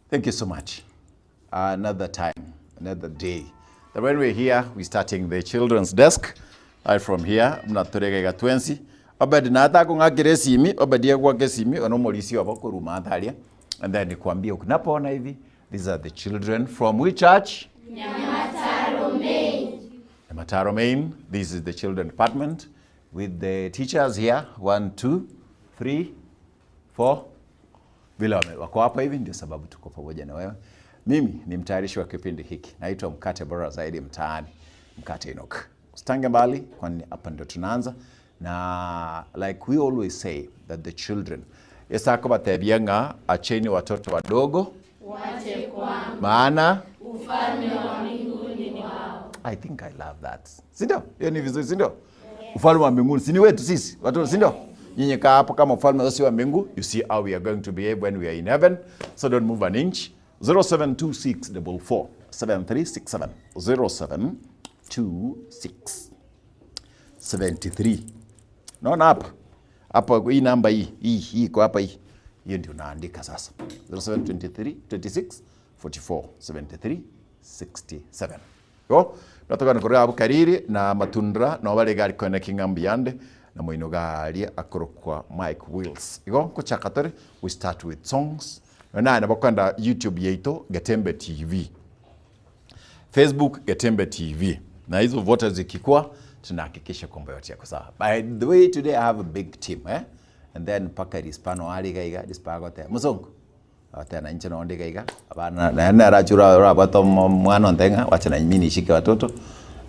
Thank you so much. Another time, another day. That when we're here, we're starting the children's desk. Right from here, muna tore gaiga twensi. Obed na atakong'akera esimi, Obed egwaka esimi, ono omorisia obo korwa maate aria. And then nikwambie unapoona hivi, these are the children from which church? Nyamataro Main. Nyamataro Main. This is the children department with the teachers here. One, two, three, four. Vile wame- wako hapa hivi ndio sababu tuko pamoja na wewe. Mimi ni mtayarishi wa kipindi hiki, naitwa Mkate Bora Zaidi Mtaani, Mkate Enoch. Usitange mbali, kwani hapa ndio tunaanza na like we always say that the children Yesu akobatebia ng'a acheni watoto wadogo Wache kwangu. maana Ufalme wa mbinguni ni wao. I think I love that. Si ndio? Hiyo ni vizuri, si ndio? Ufalme wa mbinguni si ni wetu sisi watoto, si ndio? Nyinyi kaa hapo kama ufalme si wa mbingu. You see how we are going to behave when we are in heaven. So don't move an inch. 0726447367 0726 73. Naona hapa hapa hii namba hii hii hii iko hapa hii. Hiyo ndio naandika sasa. 0723 26 44 73 67. Yo, natoka nikoria abu kariri na matundra no bari gari kone kingambi yande na moino gari akorokwa Mike Wills. Igo kuchaka tore we start with songs. Na na bakwenda YouTube yeito Getembe TV. Facebook Getembe TV. Na hizo vote zikikua tunahakikisha kwamba yote yako sawa. By the way today I have a big team eh? And then mpaka rispano ari gaiga rispago te muzungu. Tena nche naonde gaiga. Abana na na rachura rabato mwana ntenga wacha na mimi nishike watoto.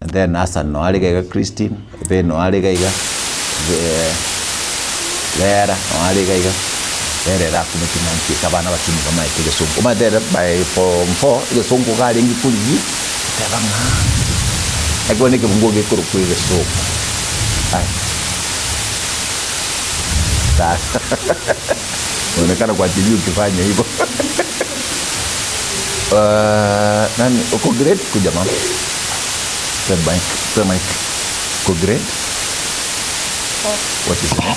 And then Hassan no ari gaiga Christine, be no ari gaiga. Vera no ari gaiga. Vera ra kumetina nki kabana bakini kama ekigesungu. Matere by form 4 egesungu karengi kurigi teba ng'a ekero na ekebunguo gekorokwa egesungu. Aya. Sasa unaonekana kwa TV ukifanya hivyo. Uh, nani uko grade kuja mama. Pe mic, pe mic. Uko grade? What is your name?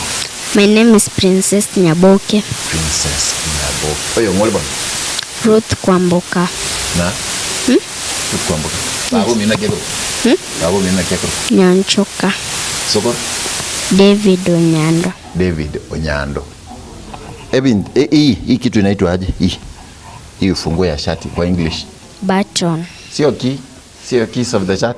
My name is Princess Nyaboke. Princess Nyaboke. Oyo ng'ori bono? Ruth Kwamboka. Na? Hmm? Ruth Kwamboka. Baba omino naki akorokwa? Hmm? Baba omino naki akorokwa? Nyanchoka. Sokoro? David Onyando. David Onyando. Ebin, eh, hii hii kitu inaitwa aje? Hii. Hii ufunguo ya shati kwa English. Button. Sio key, sio keys of the shirt.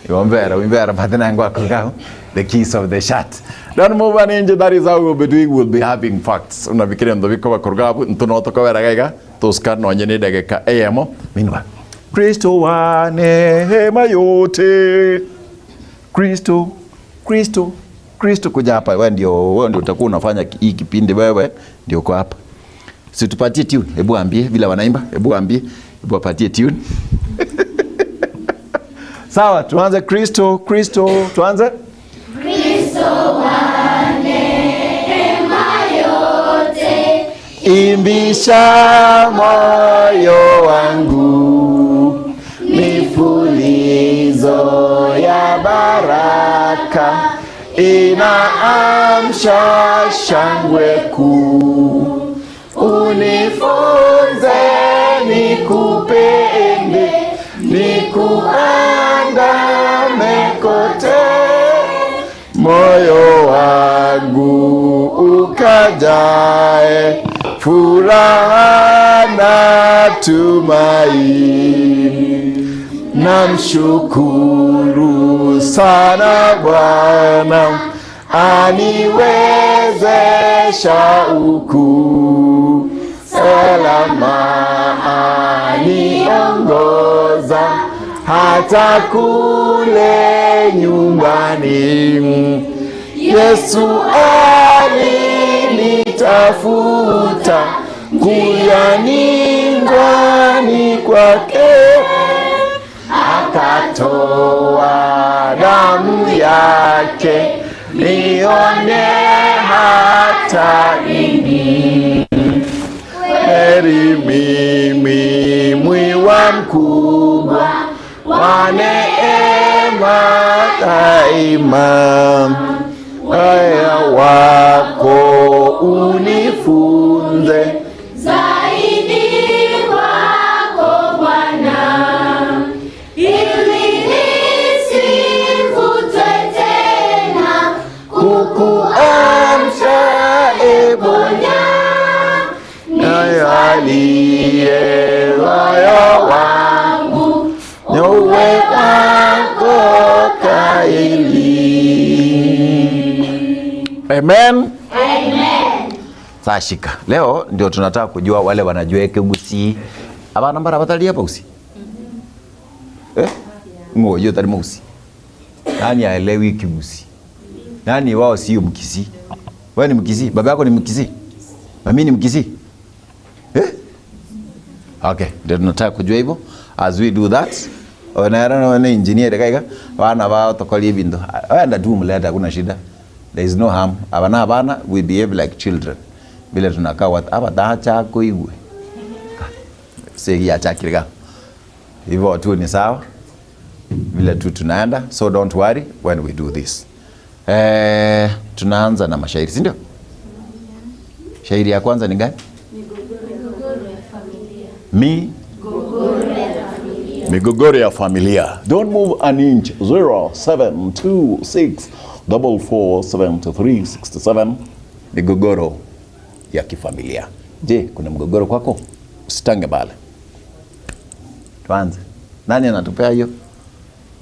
Iwombera, wimbera mathina ngwako The keys of the shirt. Don't move an inch, that is how we'll be doing. We'll be having facts. Unafikiria ndo biko bakoruga ntuno tokobera gaiga tuska nonye ni dagika eyemo. Meanwhile, Kristo wa neema yote. Kristo, Kristo, Kristo kuja hapa. Wewe ndio wewe ndio utakuwa unafanya hii kipindi wewe ndio uko hapa. Si tupatie tune. Hebu ambie vile wanaimba. Hebu ambie. Hebu wapatie tune. Sawa, tuanze Kristo, Kristo, tuanze. Kristo wa neema yote. Imbisha moyo wangu mifulizo ya baraka inaamsha shangwe kuu. Unifunze nikupende, nikuandame kote, moyo wangu ukajae furaha na tumaini. Namshukuru sana Bwana aniwezesha huku salama, aniongoza hata kule nyumbani. Yesu alinitafuta njiani ngwani kwake, akatoa damu yake nione hata nini. Heri mimi mwiwa mkubwa wa neema daima, wema wako unifunze zaidi. Amen. Sashika. Leo ndio tunataka kujua wale wanajua Ekegusii. Abana mbara batari abagusii? Eh? Ng'o oyio otari mogusii? Nani haelewi Kigusii? Nani wao sio Mkisii? Wewe ni Mkisii? Baba yako ni Mkisii? Mami ni Mkisii? Eh? Okay, ndio tunataka kujua hivyo. As we do that, onera na engineer kaiga bana bao tokori ebinto. Wenda tu mleta hakuna shida. There is no harm. Abana abana we behave like children. Vile tunakaa wat abatacha koigwe. Segi achakire ga. Hivyo tu ni sawa. Vile tu tunaenda, so don't worry when we do this. Eh, tunaanza na mashairi, si ndio? Shairi ya kwanza ni gani? Mi migogoro ya familia. Don't move an inch. 0 7 2 6 44 73 67. Migogoro ya kifamilia. Je, kuna mgogoro kwako? Usitange bale. Tuanze. Nani anatupea hiyo?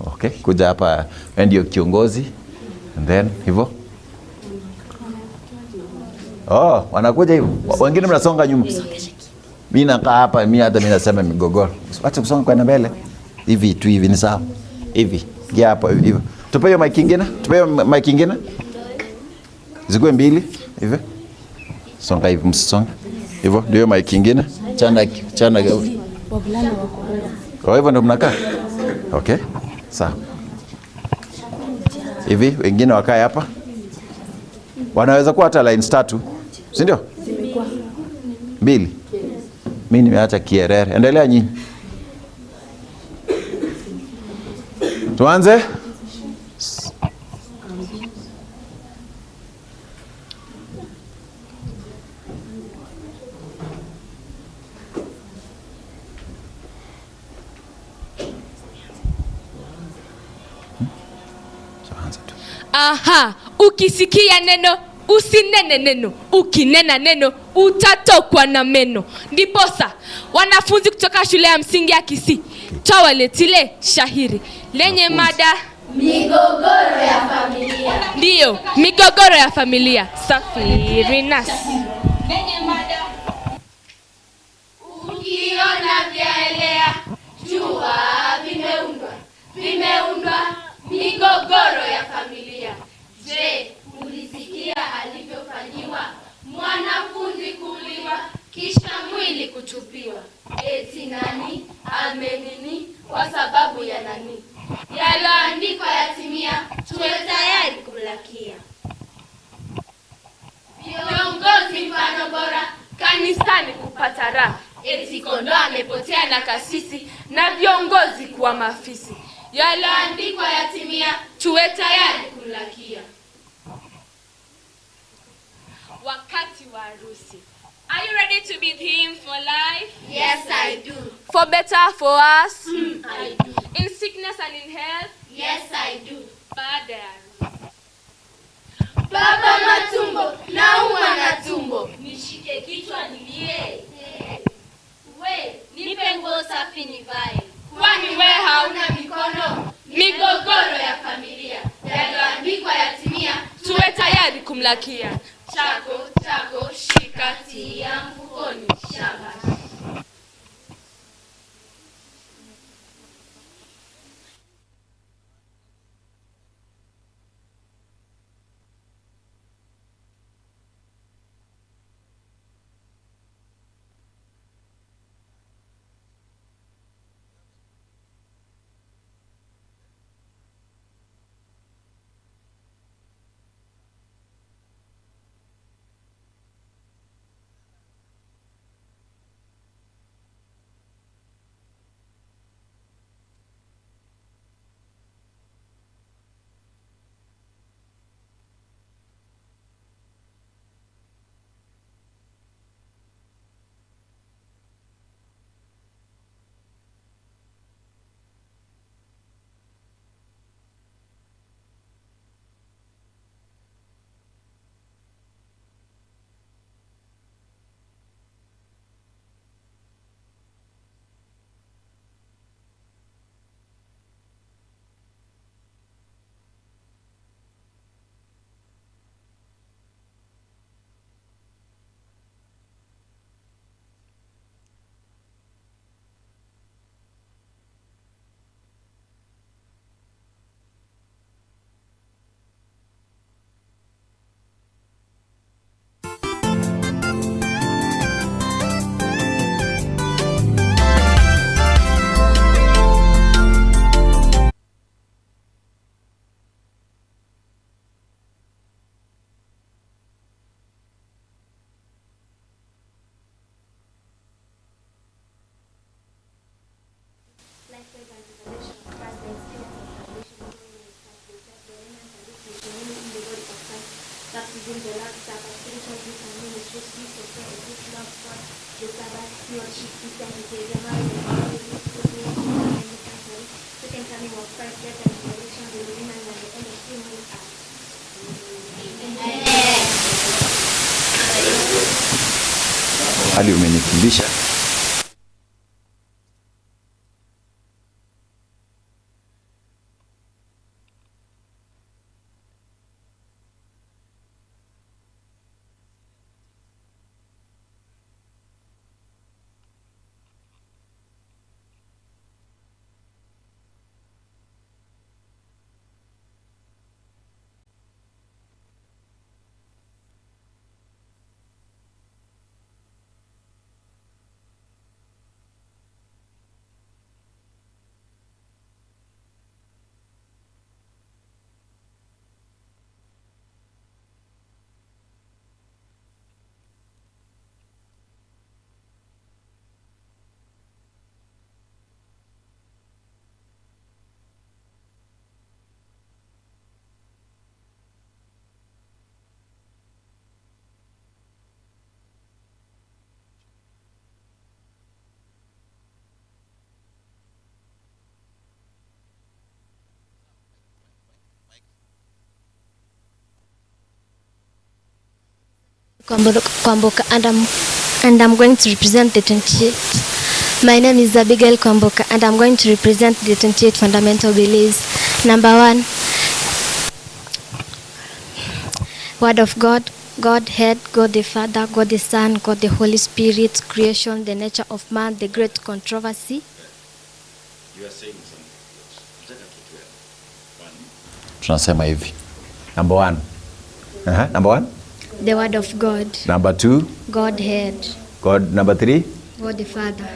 Okay, kuja hapa wewe ndio kiongozi. And then hivyo. Oh, wanakuja hivyo. Wengine mnasonga nyuma. Mimi nakaa hapa, mimi hata mimi nasema migogoro. Acha kusonga kwenda mbele. Hivi tu hivi ni sawa. Hivi. Ingia hapo hivi. Tupe hiyo mic ingine. Tupe hiyo mic ingine. Zikuwe mbili hivi. Songa hivi msisonge. Hivyo ndio mic ingine. Chana chana. Kwa hivyo ndio mnakaa. Okay. Sawa. Hivi wengine wakae hapa. Wanaweza kuwa hata lines tatu. Si ndio? Mbili. Mimi nimeacha kierere. Endelea nyinyi. Tuanze. Tuanze tu. Aha, ukisikia neno usinene neno, ukinena neno utatokwa na meno. Ndiposa wanafunzi kutoka shule ya msingi ya Kisii twawaletile shahiri lenye mada Migogoro ya familia. ndiyo migogoro ya familia. Safiri nasi. Lenye mada ukiona vyaelea jua vimeundwa, vimeundwa migogoro ya familia. Je, ulisikia alivyofanyiwa mwanafunzi kuuliwa kisha mwili kutupiwa? Eti nani amenini kwa sababu ya nani? Yaloandikwa yatimia, tuwe tayari kumlakia. Viongozi mfano bora Kanisani kupata raha, eti kondoo amepotea na kasisi na viongozi kuwa maafisi. yaloandikwa yatimia, Tuwe tayari kumlakia. wakati wa harusi. Are you ready to be with him for life? Yes, I do. For better, for us? I do. In sickness and in health? Yes, I do. Baada ya harusi. Baba matumbo, nauma na tumbo. Nishike kichwa nilie. We, nipe nguo safi nivae. Kwani we hauna Hauna mikono. Migogoro ya familia. Yaliyoandikwa yatimia. tuwe tayari kumlakia. Chako, chako, shika tia mfukoni. Shabash. death and resurrection of Christ, the experience of salvation, growing in Christ, the church, the remnant and its mission, unity in the body of Christ, baptism, the Lord's Supper, spiritual gifts and ministries, gifts of prophecies, love, God, the Sabbath, stewardship, Christian behavior, marriage and family, goodness, in the heavenly sanctuary, second coming of Christ, death and resurrection, the millennium and the end of sin, new earth. Hali umenikimbisha. Kwamboka and I'm, and I'm going to represent the 28. My name is Abigail Kwamboka and I'm going to represent the 28 fundamental beliefs. Number one, Word of God, Godhead, God the Father, God the Son, God the Holy Spirit, creation, the nature of man, the great controversy. Tunasema hivi. Number one. Aha, number one. The Word of God, Number two. Godhead, God. Number three. God the Father,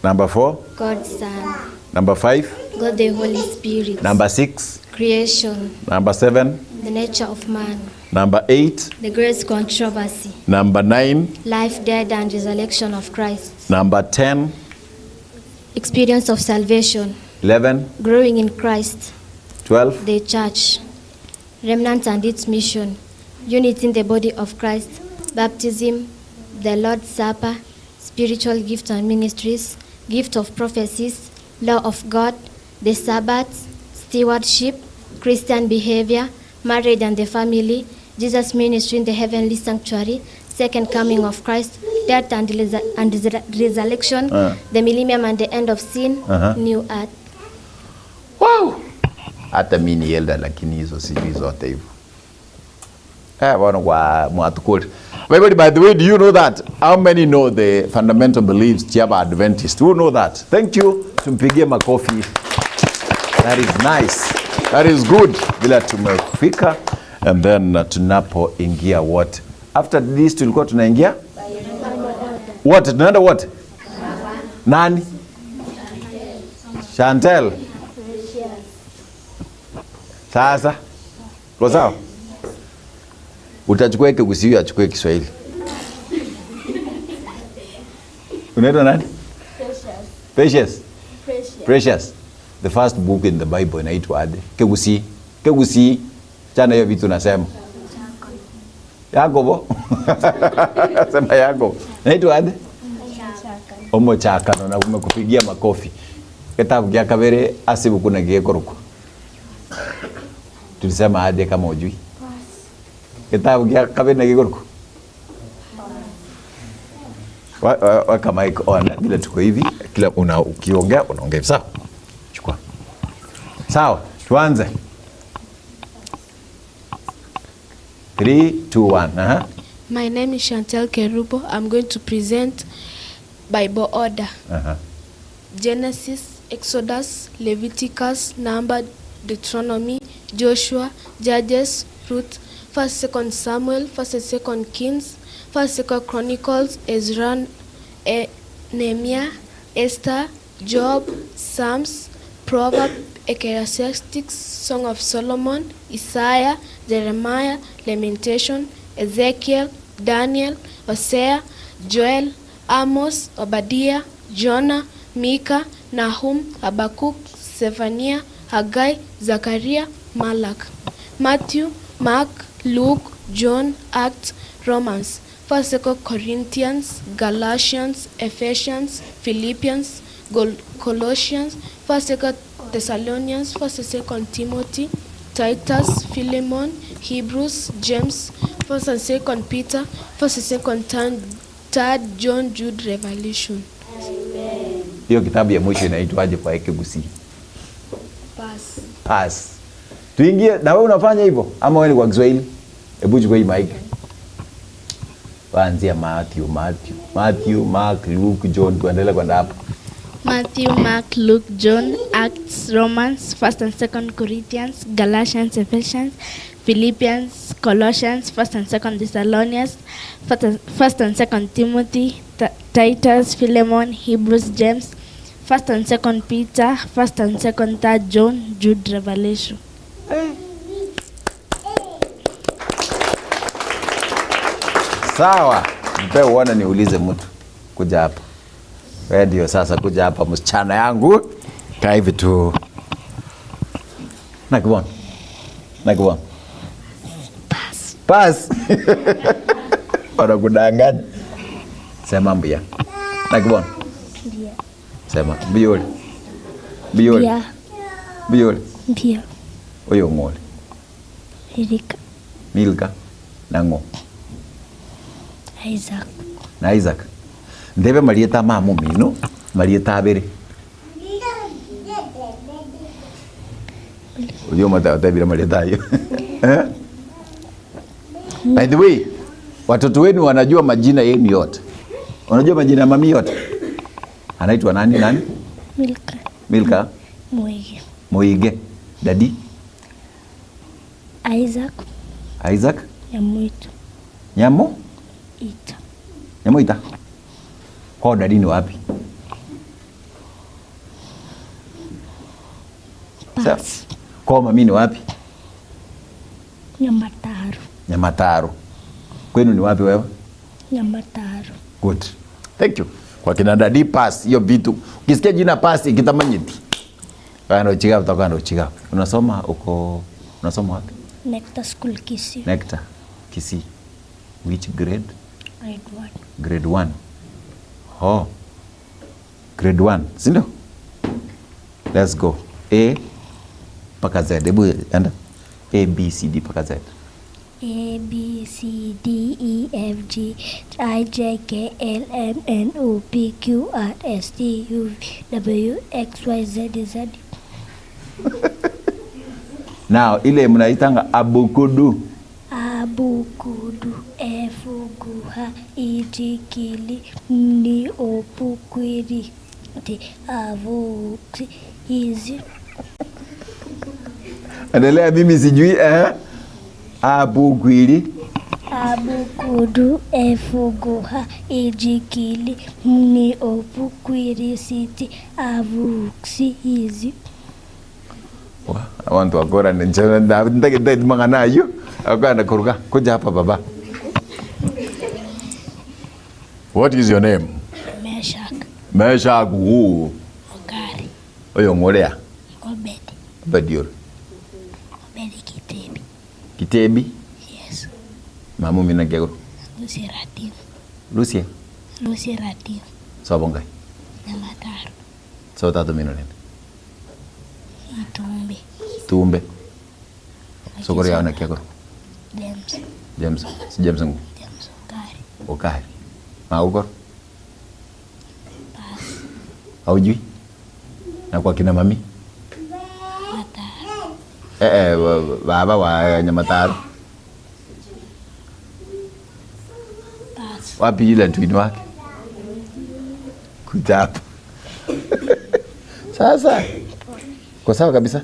Number four. God Son, Number five. God the Holy Spirit, Number six. creation, Number seven. the nature of man, Number eight. the great controversy, Number nine. life, death, and resurrection of Christ, Number 10. experience of salvation, 11. growing in Christ, 12. the church, remnant and its mission, unity in the body of Christ, baptism, the Lord's Supper, spiritual gifts and ministries, gift of prophecies, law of God, the Sabbath, stewardship, Christian behavior, marriage and the family, Jesus' ministry in the heavenly sanctuary, second coming of Christ, death and, and resurrection, the millennium and the end of sin, new earth. Wow. Hata mi ni elder lakini hizo sijui zote hivyo. Eh, bwana kwa mwatukuri. Everybody, by the way, do you know that? How many know the fundamental beliefs Chiaba Adventist? Who know that? Thank you. Tumpigie makofi. That is nice. That is good. Vile tumefika and then tunapoingia what? After this tulikuwa tunaingia? What? Tunaenda what? Nani? Chantel. Sasa. Kwa sawa? Utachukua Kikusiyu achukue Kiswahili. Unaitwa nani? Precious. Precious. Precious. The first book in the Bible inaitwa aje? Kikusi. Kikusi. Chana hiyo vitu nasema. Yakobo. Sema Yakobo. Inaitwa aje? Omochakano na kumekupigia makofi. Kitabu kya kabere asibu kuna giekorokwa. Tulisema aje kama ujui? Kitabu kya kabere na giekorokwa. Weka mic on vile tuko hivi, kila una ukiongea unaongea hivi sawa? Chukua. Sawa, tuanze. 3 2 1. Aha. My name is Chantel Kerubo. I'm going to present Bible order. Aha. Genesis, Exodus, Leviticus, Number, Deuteronomy, Joshua, Judges, Ruth, First, Second Samuel, First and Second Kings, First, Second Chronicles, Ezra, Nehemiah, Esther, Job, Psalms, Proverbs, Ecclesiastes, Song of Solomon, Isaiah, Jeremiah, Lamentation, Ezekiel, Daniel, Hosea, Joel, Amos, Obadiah, Jonah, Mika, Nahum, Habakuk, Zephania, Hagai, Zakaria, Malak. Matthew, Mark, Luke, John, Acts, Romans, First, Second Corinthians, Galatians, Ephesians, Philippians, Gol- Colossians, First, Second Thessalonians, First and Second Timothy, Titus, Philemon, Hebrews, James, First and Second Peter, First and Second Tan- Third John, Jude, Revelation. Hiyo kitabu ya mwisho inaitwaje kwa Ekegusii? Pass. Pass. Tuingie na wewe unafanya hivyo ama wewe ni kwa Kiswahili? Hebu chukua hii mic. Waanzia Matthew, Matthew, Matthew, Mark, Luke, John tuendelee kwenda hapo. Matthew, Mark, Luke, John, Acts, Romans, 1st and 2nd Corinthians, Galatians, Ephesians, Philippians, Colossians, 1st and 2nd Thessalonians, 1st and 2nd Timothy, Titus, Philemon, Hebrews, James, 1st and 2nd Peter, 1st and 2nd 3rd John, Jude, Revelation. Sawa, mpe uone niulize mtu kuja hapa. Wewe ndio sasa kuja hapa msichana yangu. Kaa hivi tu. Nakubona. Nakubona. Pass. Pass. Wanakudanganya. Sema mbuya. Nakubona. Ndio. Sema mbiyole. Mbiyole. Mbia. Mbiyole. Ndio. Oyo ng'ole. Erika. Milka nang'o Isaac. na Isaac. Ndebe marieta mamu mino marieta abere. Uyo mata otabira marieta ayo. Eh? By the way, watoto wenu wanajua majina yenu yote. Unajua majina ya mami yote? Anaitwa nani nani? Milka. Milka Mwige. Moige. Dadi Isaac. Isaac Nyamuito. Nyamo Ita. Nyamoita. Kwao dadi ni wapi? Sawa. Pass. Kwao mami ni wapi? Nyamataro. Nyamataro. Kwenu ni wapi wewe? Nyamataro. Good. Thank you. Kwa kina dadi pass hiyo vitu. Ukisikia jina pass ikitamanyiti. Kana uchiga utakuwa uchiga. Unasoma uko unasoma wapi? Nectar School Kisii. Nectar. Kisii. Which grade? Grade 1. Grade 1. Oh. Grade 1, si ndio? Let's go. A mpaka Z. Hebu enda. A B C D mpaka Z. A B C D E F G H I J K L M N O P Q R S T U V W X Y Z Z. Now ile mnaitanga abukudu. Abukudu efuguha ijikili ni opukwiri ti avuksi hizi. Endelea, mimi sijui eh. Abukwili. Abukudu efuguha ijikili ni opukwiri siti avuksi hizi. Abantu wakora ndagitmang'ana ayo akana kuruga kuja hapa baba. What is your name? Meshak Meshak who? Okari Oyo ng'orea Obedi Badior. Obedi Kitebi. Kitebi Yes. mamu mina kegoro. Lucy Ratim. Lucia Lucy Ratim. sobongai. Nyamataro. So tatu mino nene. Itumbe. Tumbe. Sokori yaona kegoro. James. James. Si James ngu. James Okari. Okari. Maugor. Haujui? Na kwa kina mami? Mataro. Eh, eh, baba wa Nyamataro. Pass. Wapi yule twin wake? Kuja hapa. Sasa. Kwa sawa kabisa.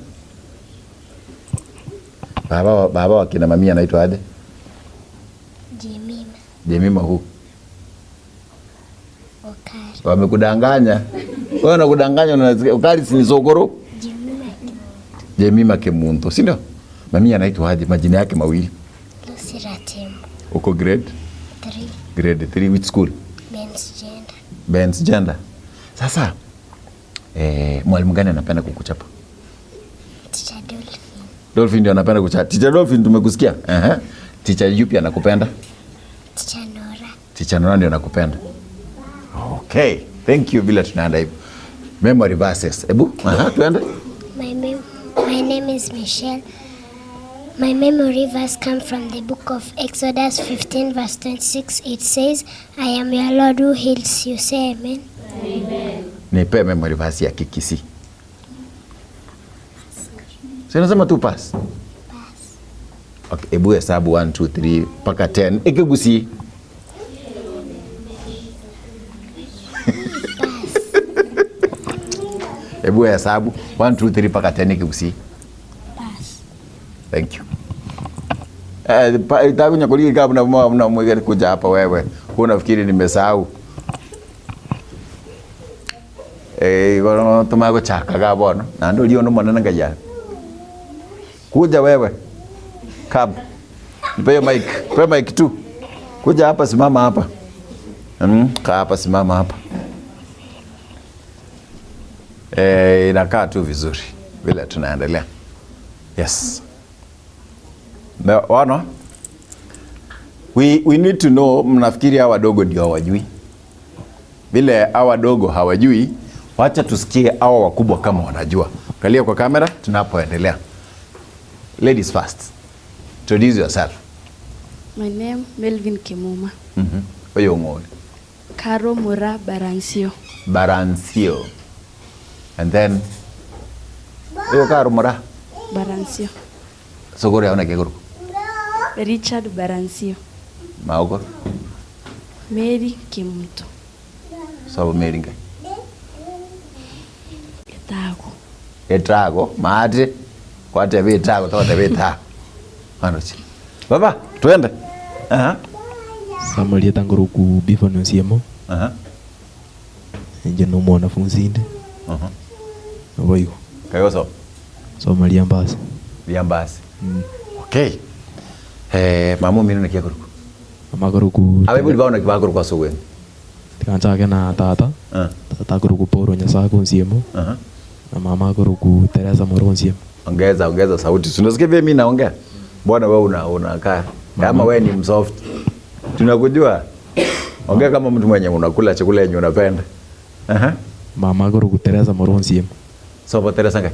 Baba wa, baba wa kina mami anaitwa aje? Jemima Jemima huu. Okari. Wamekudanganya. Wewe unakudanganya unasikia ukali si ni sokoro. Jemima Jemima Kemunto, si ndio? Mami anaitwa aje? Majina yake mawili. Lucy Ratim. Uko grade 3. grade 3 which school? Men's gender. Ben's gender. Sasa Eh, mwalimu gani anapenda kukuchapa? Teacher Dolphin. Dolphin ndio anapenda kuchapa. Teacher Dolphin tumekusikia. Ehe. Teacher yupi anakupenda? Teacher Nora. Teacher Nora ndio anakupenda. Okay, thank you vile tunaenda hivyo. Memory verses. Ebu, aha, tuende. My, mem- my name is Michelle. My memory verse comes from the book of Exodus 15, verse 26. It says, I am your Lord who heals you. Say amen. Nipe memory verse ya Kikisii. Si nasema tu pass. Okay, ebu hesabu 1 2 3 mpaka 10. Ikigusi. Ebu hesabu 1 2 3 mpaka 10 ikigusi. Pass. Thank you. Eh, pa- takunya kuliki kama na mwa mna mwigeri kuja hapa wewe. Unafikiri nimesahau? Eh, kono tumago chaka ga bono. Na ndo lio no mwana ngaya. Kuja wewe. Come. Nipe hiyo mic. Nipe mic tu. Kuja hapa simama hapa. Kaa hapa simama hapa. Eh, inakaa tu vizuri vile tunaendelea. Yes. Na wana we need to know, mnafikiri hawa wadogo ndio hawajui? Vile hawa wadogo hawajui, wacha tusikie hawa wakubwa kama wanajua. Angalia kwa kamera tunapoendelea. Ladies first. Introduce yourself. My name Melvin Kimuma. Oyo ng'oni. Caro Mura Barancio. Barancio. And then Oyo Caro Mura. Barancio. Sogore aona keguru. Richard Barancio. Maogo. Mary Kimuto. Sabo Mary ngai. Etago. Etago maate kwatebe etago twatebe etago. Anochi. Baba, twende. Aha. Samuel Yetanguruku Bifon Osiemo. Aha. Nje no mwanafunzi inde. Aha. Oboigo. Kayoso. Soma Liambasi. Liambasi. Okay. Eh, mamu minu nekiakuruku. Amakuruku. Abebuli bao nakibakuruku asogweni. Tikanchake na tata. Ah. Tata akuruku Paul Nyasaye Osiemo. Aha. Na mama akuruku Teresa Moro Osiemo. Ongeza ongeza sauti. Si Unasikia vile mimi naongea? Mbona wewe una unakaa kama wewe ni msoft. Tunakujua. Ongea kama mtu mwenye unakula chakula yenye unapenda. Aha. Mama akuruku Teresa Moro Osiemo. Sobo Teresa ngai.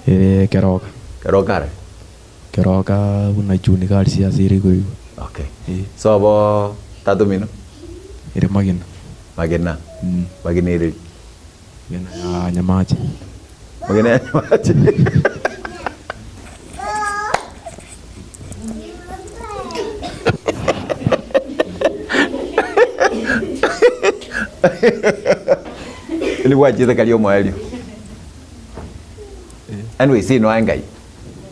Ere Keroka. Keroka re. Keroka buna juni kari siasiri kuigo. Okay. Sobo tatu mino. Ere Magina. Magina. Magina ere. Magina ya Nyamache. Magina ya Nyamache. Ilikuwa chitha kalio mwelio. Anyway, si no angai.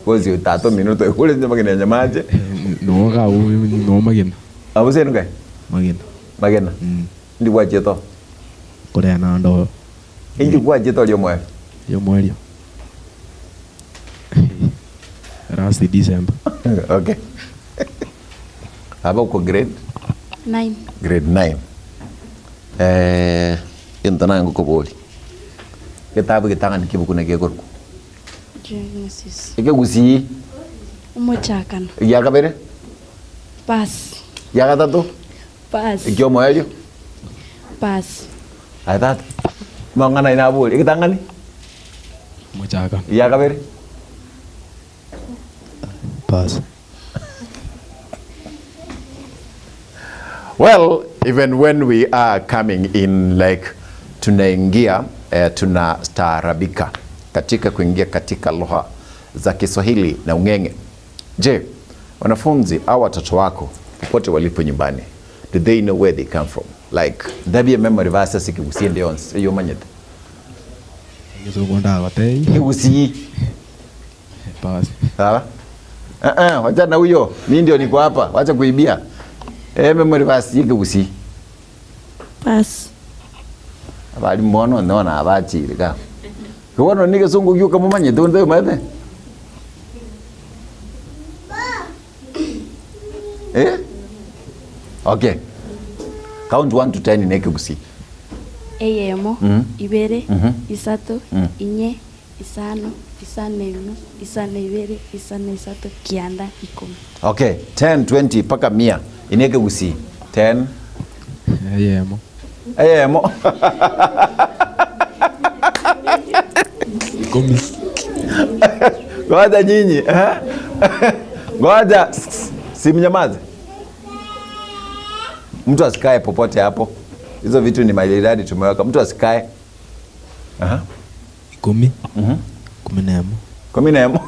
Kozi tatu minuto kule nje Magina ya Nyamache. No ka no Magina. Abo senu ngai? Magina. Magina. Ndikuwa chitho. Kore na ndo Indikuwa chitho lio mwelio. yo mwelio. Last December. Okay. Hapa uko grade 9. grade 9. Eh, intana yangu koboli. Kitabu kitanga nikibuku na kegorku. Genesis. Ikegusi Umuchakano. ya kabere Pass. ya gatatu Pass. ikio mwelio. Pass. Atatu. Mangana ina boli ikitangani Muchaka. ya kabere. Pass. Well, even when we are coming in like tunaingia tunastaarabika katika kuingia katika lugha za Kiswahili na Ung'eng'e. Je, wanafunzi au watoto wako popote walipo nyumbani, do they know where they come from? Like ndabie memory verses ikigusie ndionse iyo manyete. Ngezo nda batei. Kigusie. Pass. Sawa? Wacha na huyo. Mimi ndio niko hapa. Wacha kuibia. Memory verse ikigusie. Pass. Abali mbono ndona abachire ka. Kiwono ni kisungu kyuka mumanyete unde umaete. Eh? Okay. Count 1 to 10 in Ekegusii. Eyemo, ibere, isato, inye, isano, isano emo, isano ibere, isano isato, kianda, ikomi. Okay, 10, 20 mpaka mia. Ineke gusii. 10. Eyemo. Eyemo. Ikomi. Ngoja nyinyi. Eh? Ngoja. Simnyamaze. Mtu asikae popote hapo. Hizo vitu ni maridadi tumeweka. Mtu asikae. Aha. Ikumi. Kumi na emo. Kumi na emo.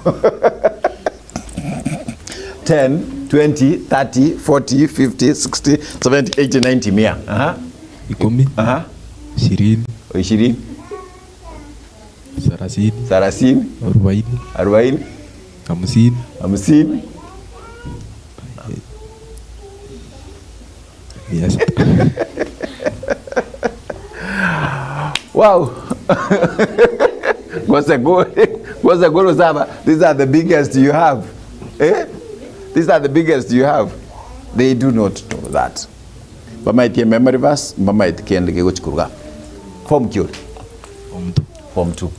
10, 20, 30, 40, 50, 60, 70, 80, 90, mia. Aha. Ikumi. Aha. Ishirini. Ishirini. Thelathini. Thelathini. Arobaini. Arobaini. Hamsini. Hamsini. Mia sita. Wow. Gose golo saba. These are the biggest you have. Eh? These are the biggest you have. They do not know that. Bamaitie memory verse, bamaitie kende kegochikuruga. Form Q. Form 2. Form 2.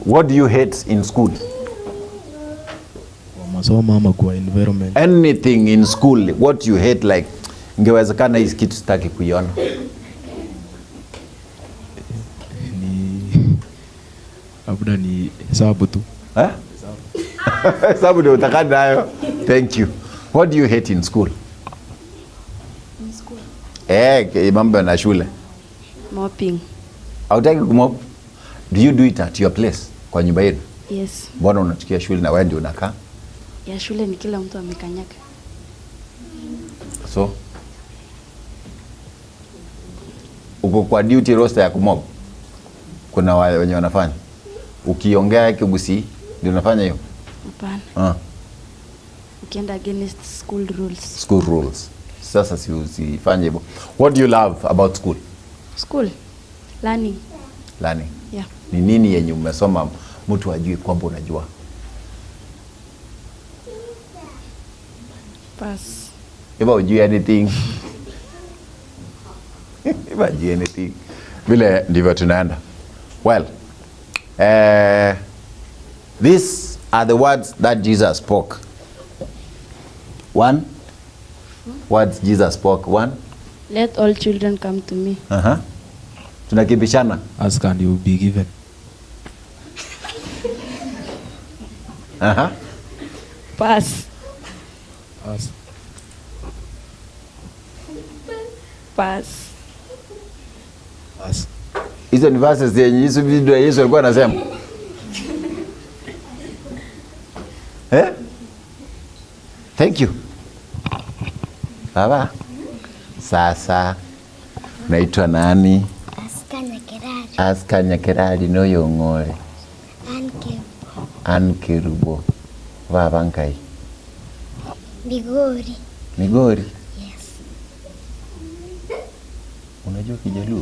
What do you hate in school? Kwa masomo ama kwa environment. Anything in school, what you hate like ingewezekana hii kitu sitaki kuiona. Ni labda ni hesabu tu. Eh? Hesabu ndio utakana nayo. Thank you. What do you hate in school? In school. Eh, mambo na shule. Mopping. Hautaki kumop? Do you do it at your place? Kwa nyumba yenu? Yes. Mbona unachukia shule na wewe ndio unakaa? Ya shule ni kila mtu amekanyaga. So uko kwa duty roster ya kumop. Kuna wale wenye wanafanya. Ukiongea kigusi ndio unafanya hiyo? Hapana. Ah, Ukienda against school rules. school rules. Sasa si usifanye hivyo. What do you love about school? School. Learning. Learning. Yeah. Ni nini yenye umesoma mtu ajui kwamba unajua? Pass. If hujui anything. If hujui anything. Vile ndivyo tunaenda. Well, these are the words that Jesus spoke. One, words Jesus spoke. One. Let all children come to me. Uh-huh. Tunakimbishana. Ask and you will be given. Uh-huh. Pass. Ask. Pass. Ask. Hizo ni verses zenye Yesu video Yesu alikuwa anasema. Eh? Thank you. Baba. Sasa naitwa nani? Aska Nyakerari. Aska Nyakerari no yong'ore. Ann Kerubo. Ann Kerubo. Baba nkai. Migori. Migori? Yes. Unajua Kijaluo?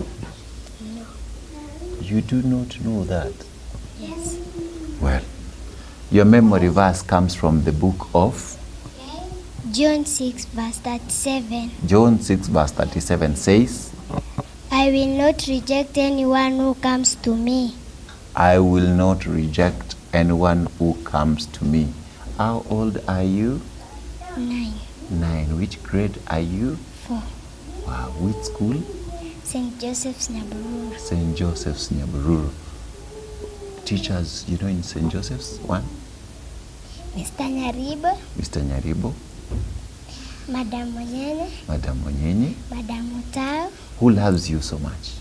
No. You do not know that. Yes. Well, your memory verse comes from the book of John 6 verse 37. John 6 verse 37 says, I will not reject anyone who comes to me. I will not reject anyone who comes to me. How old are you? 9. 9. Which grade are you? 4. Wow. Which school? St. Joseph's Nyabururu. St. Joseph's Nyabururu. Teachers, you know, in St. Joseph's, one? Mr. Nyaribo. Mr. Nyaribo. Madam Monyenye. Madam Monyenye. Madam Mutao. Who loves you so much?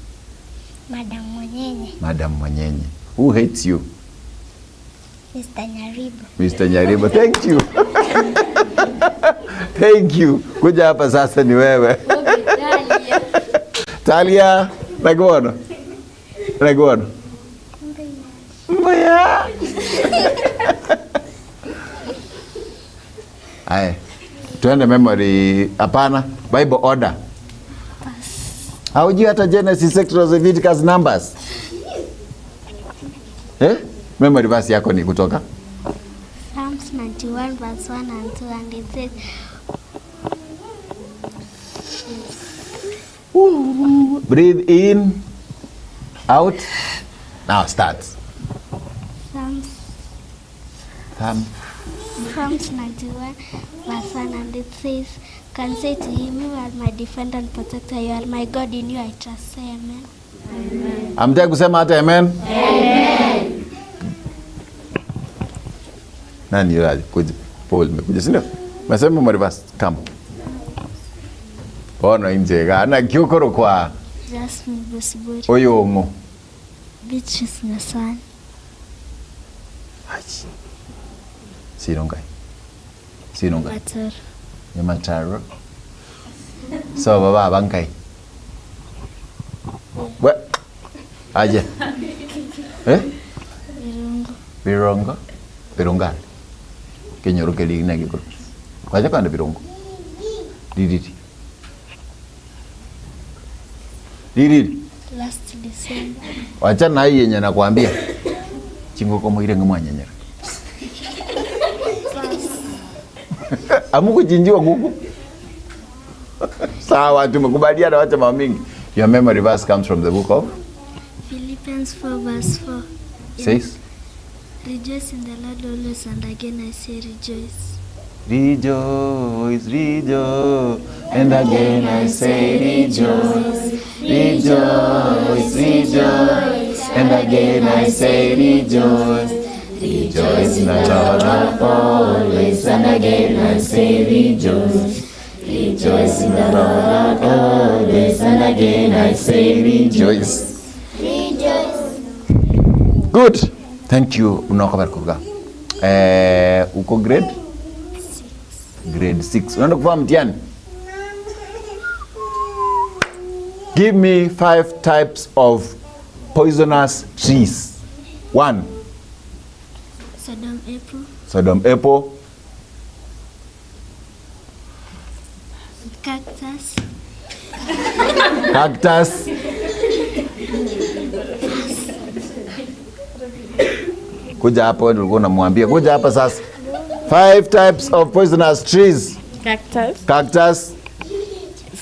Madam Monyenye. Madam Monyenye. Who hates you? Mr. Nyaribo. Mr. Nyaribo. Thank you. Thank you. Kuja hapa sasa ni wewe. Talia, nakuona. Nakuona. Mbaya. Aye. Tuende memory. Hapana, Bible order. Haujui hata Genesis, Exodus, Leviticus, Numbers. Eh? Memory verse yako ni kutoka? Psalms 91 verse 1 and 2, and it says, Ooh, breathe in. Out. Now start. Psalms, Thumb. Psalms 91, verse 1, and it says, Can say to him, You are my defender and protector, you are my God, in you I trust. Say amen. Hamtaki kusema hata amen? Amen. Nani yule alikuja? Paul imekuja, si ndio? Masema marivas come. Bono inje gana kyokoro kwa Jasmine Bosibori, oyong'o. Beatrice Ngasani, Achi. Sirongai. Sirongai. Matoro, Nyamataro. So baba bankai. We. Aje. Eh? Birungo, Birongo. Birongal. Kenyoro keli na gikoro. Kwaje kwanda birongo. Diriri. Diriri. last December, Wacha na hii yenye nakwambia. Chingoko mwire ngemwanyenyera. Amukuchinjiwa kuku. Sawa, tumekubaliana wacha mambo mingi. Your memory verse comes from the book of Philippians 4, verse 4. says Rejoice in the Lord always, and again I say rejoice. Rejoice, rejoice, and again I say rejoice, rejoice, rejoice, and again I say rejoice, rejoice in the Lord always, and again I say rejoice, rejoice in the Lord always, and again I say rejoice. Good. Thank you. Unaokabar kurga. Eh, uko grade? Grade 6. Unaenda kufanya mtihani? Give me five types of poisonous trees. One, Sodom apple, Sodom apple, cactus, cactus. Kuja hapo wewe ulikuwa unamwambia. Kuja hapa sasa. Five types of poisonous trees. Cactus, Cactus,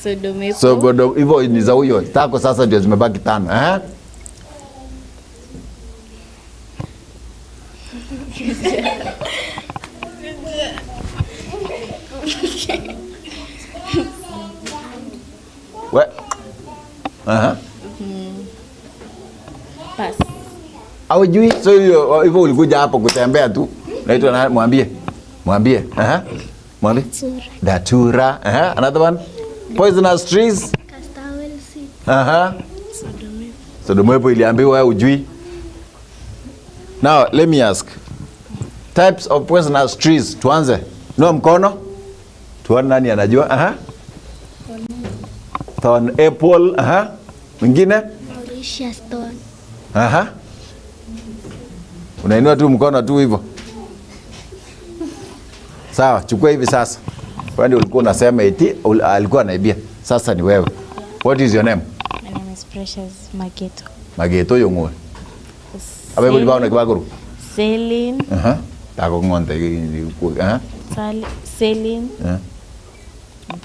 Sodom apple, so bodo hivyo ni za huyo. Tako sasa ndio zimebaki tano, eh? We. Aha. pass. Haujui? So hiyo hivyo ulikuja hapo kutembea tu. Naitwa na mwambie. Mwambie. Aha. Mwambie. Datura. Datura. Aha. Another one. Poisonous trees. castor oil seed, Aha. Sodom apple. Sodomu iliambiwa wewe hujui. Now let me ask. Types of poisonous trees. Tuanze. Inua mkono. Tuone nani anajua. Aha. Thorn apple. Aha. Mwingine? Mauritius thorn, Aha. Unainua tu mkono tu hivyo. Sawa, chukua hivi sasa. Kwani ulikuwa unasema eti ul- alikuwa anaibia. Sasa ni wewe. What is your name? My name is Precious Mageto. Mageto yong'o. Abe buli baona kibaguru. Celine, Aha. Tako ng'onde aha. Sal- Celine, Eh.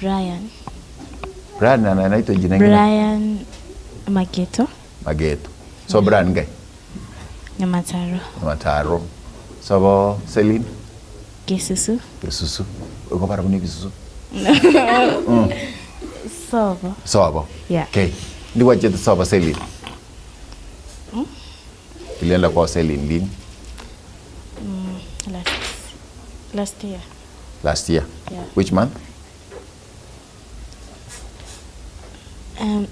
Brian. Brian ana- anaitwa jina ingine. Brian Mageto, Mageto. So Brian ngai Nyamataro, Mataro. So bo Celine Kisusu, Bisusu. Uko para kuni bisusu. Sobo. Sobo. Yeah. Okay. Ndikwa chetu sobo Celine. Ilienda kwa Celine lini? Last, last year. Last year. Yeah. Which month?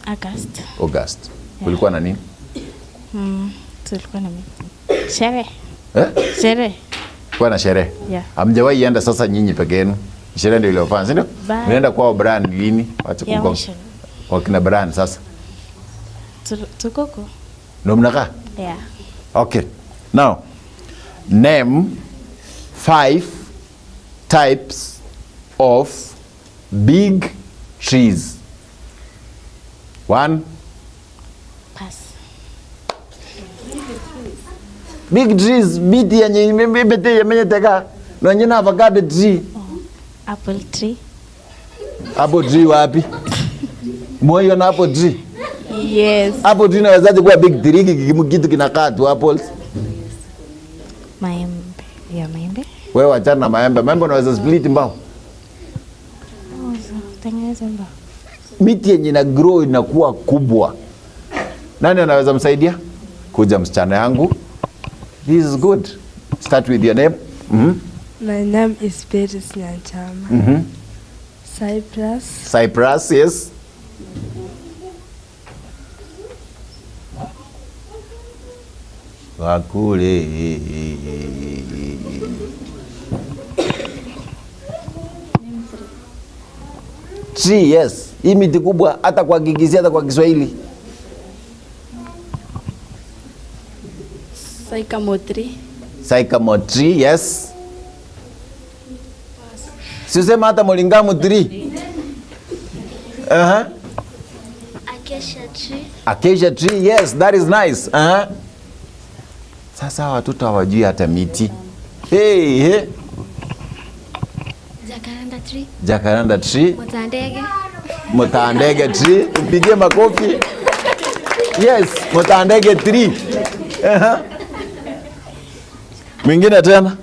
August. August. Kulikuwa na nini? Tulikuwa na sherehe. Eh? Sherehe. Kulikuwa na sherehe. Yeah. Hamjawahi enda sasa nyinyi peke yenu. Sherehe ndio iliyofanya, si ndio? Ba- Mlienda kwao Brian lini? Wacha Ya kugonga. mwisho. Kwa kina Brian sasa. Tukoko. Ndio mnakaa? Yeah. Okay. Now, name five types of big trees. One, Pass. big trees, miti yenye miti yemenyeteka. Na nyingine avocado tree. Apple tree. Apple tree wapi? Moyo na apple tree. Yes. Apple tree inawezaje kuwa big tree? Hiki kitu kinakaa tu apples. Maembe. Ya maembe. Wewe wachana na maembe. Maembe unaweza split mbao. Tengeneza mbao. Miti yenye ina grow inakuwa kubwa. Nani anaweza msaidia? Kuja msichana yangu. This is good. Start with your name. My name is Beris Nyanchama. Cyprus. Cyprus, yes. Wakule. Tree, yes. Hii miti kubwa hata kwa Kigisi hata kwa Kiswahili. Sycamore tree. Sycamore tree, yes. Si usema hata Mulingamu tree. Uh-huh. Acacia tree. Acacia tree, yes, that is nice. Uh-huh. Sasa hawa watoto hawajui hata miti. Hey, hey. Jacaranda tree, Jacaranda tree, mtandege, mutandege tree, mpigie makofi. Yes, mutandege tree. Uh-huh. Mwingine tena.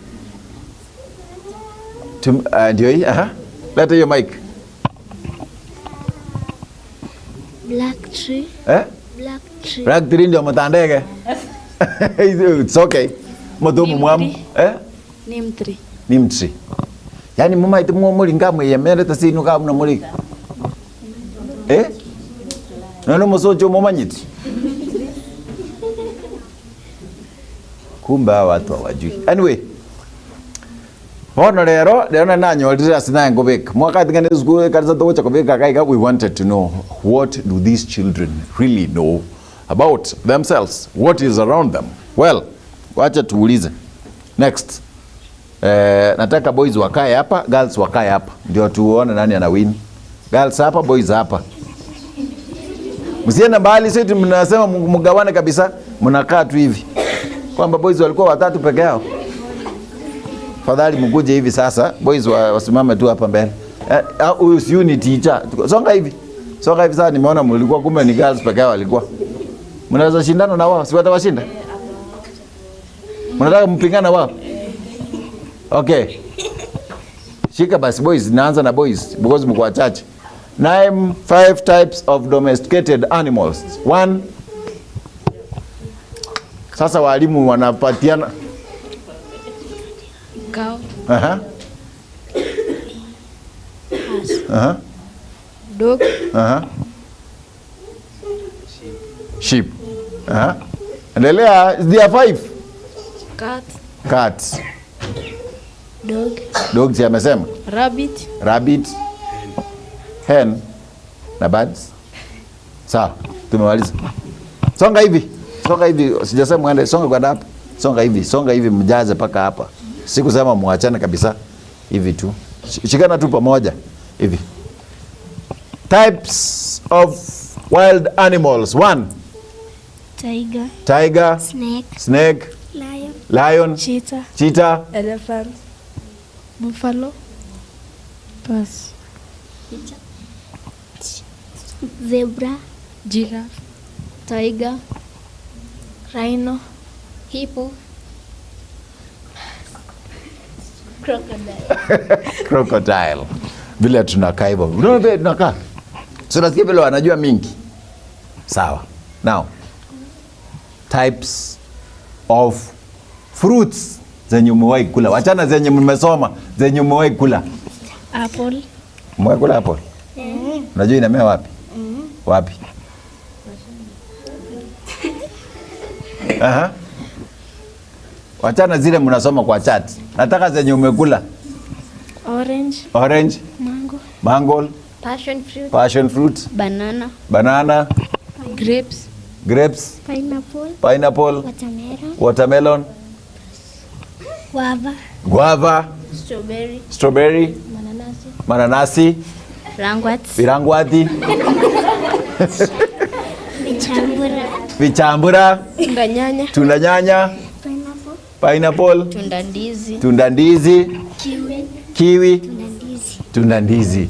Ndio hii, aha. Leta hiyo mic. Black tree. Eh? Black tree. Black tree ndio mutandege. It's okay. Mutumu mwamu. Eh? Neem tree. Neem tree. Yaani mumaite mwo muli nga mwiyemerete sinu ka muna muli. Eh? Nono musocho mumanyiti. Kumbe hawa watu hawajui. Anyway. Bono lero, lero na nanyorire ase naye nkobeka. Mwaka tingane school kanisa togocha kobeka kaika we wanted to know what do these children really know about themselves? What is around them? Well, wacha tuulize. Next. Nataka boys wakae hapa, girls wakae hapa. Ndio tuone nani ana win. Girls hapa, boys hapa. Msiende mbali, sio eti mnasema mgawane kabisa, mnakaa tu hivi. Kwamba boys walikuwa watatu peke yao. Fadhali mkuje hivi sasa, boys wasimame tu hapa mbele. Huyu si ni teacher. Songa hivi. Songa hivi sasa, nimeona mlikuwa kumbe ni girls peke yao walikuwa. Mnaweza shindana na wao, si watawashinda? Mnataka mpingane wao? Okay. Shika basi boys, naanza na boys because mko wachache. Name 5 types of domesticated animals. 1. Sasa walimu wanapatiana. Cow. Aha. Aha. Dog. Aha. Sheep. Aha. Endelea, there are 5. Cat. Cat. Dog. Dogs amesema. Rabbit. Rabbit. Hen na birds. Sawa, tumemaliza. Songa hivi. Songa hivi, sijasema muende, songa kwa hapa. Songa hivi, songa hivi mjaze paka hapa. Sikusema muachane kabisa. Hivi tu. Shikana tu pamoja hivi. Types of wild animals. 1. Tiger. Tiger. Snake. Snake. Lion. Lion. Cheetah. Cheetah. Elephant. Buffalo. Pass. Zebra. Giraffe. Tiger. Rhino. hippo, Crocodile. Crocodile. Vile tunakaa hivyo. Unaona vile tunakaa? So nasikia vile wanajua mingi. Sawa. Now, types of fruits zenye umewahi kula. Wachana zenye mmesoma, zenye umewahi kula. Apple. Umewahi kula apple? Unajua inamea wapi? Wapi? Aha. Wachana zile mnasoma kwa chat. Nataka zenye umekula. Orange. Orange, Mango. mango, passion fruit, passion fruit, banana, banana, Grapes. grapes, Pineapple. pineapple, Watermelon. watermelon, Guava. guava, Strawberry. strawberry, mananasi, rangwat, virangwati, Vichambura. vichambura, Tunda nyanya. tunda nyanya, Pineapple. pineapple, tunda ndizi, tunda ndizi, Kiwi. kiwi, Tunda ndizi. tunda ndizi.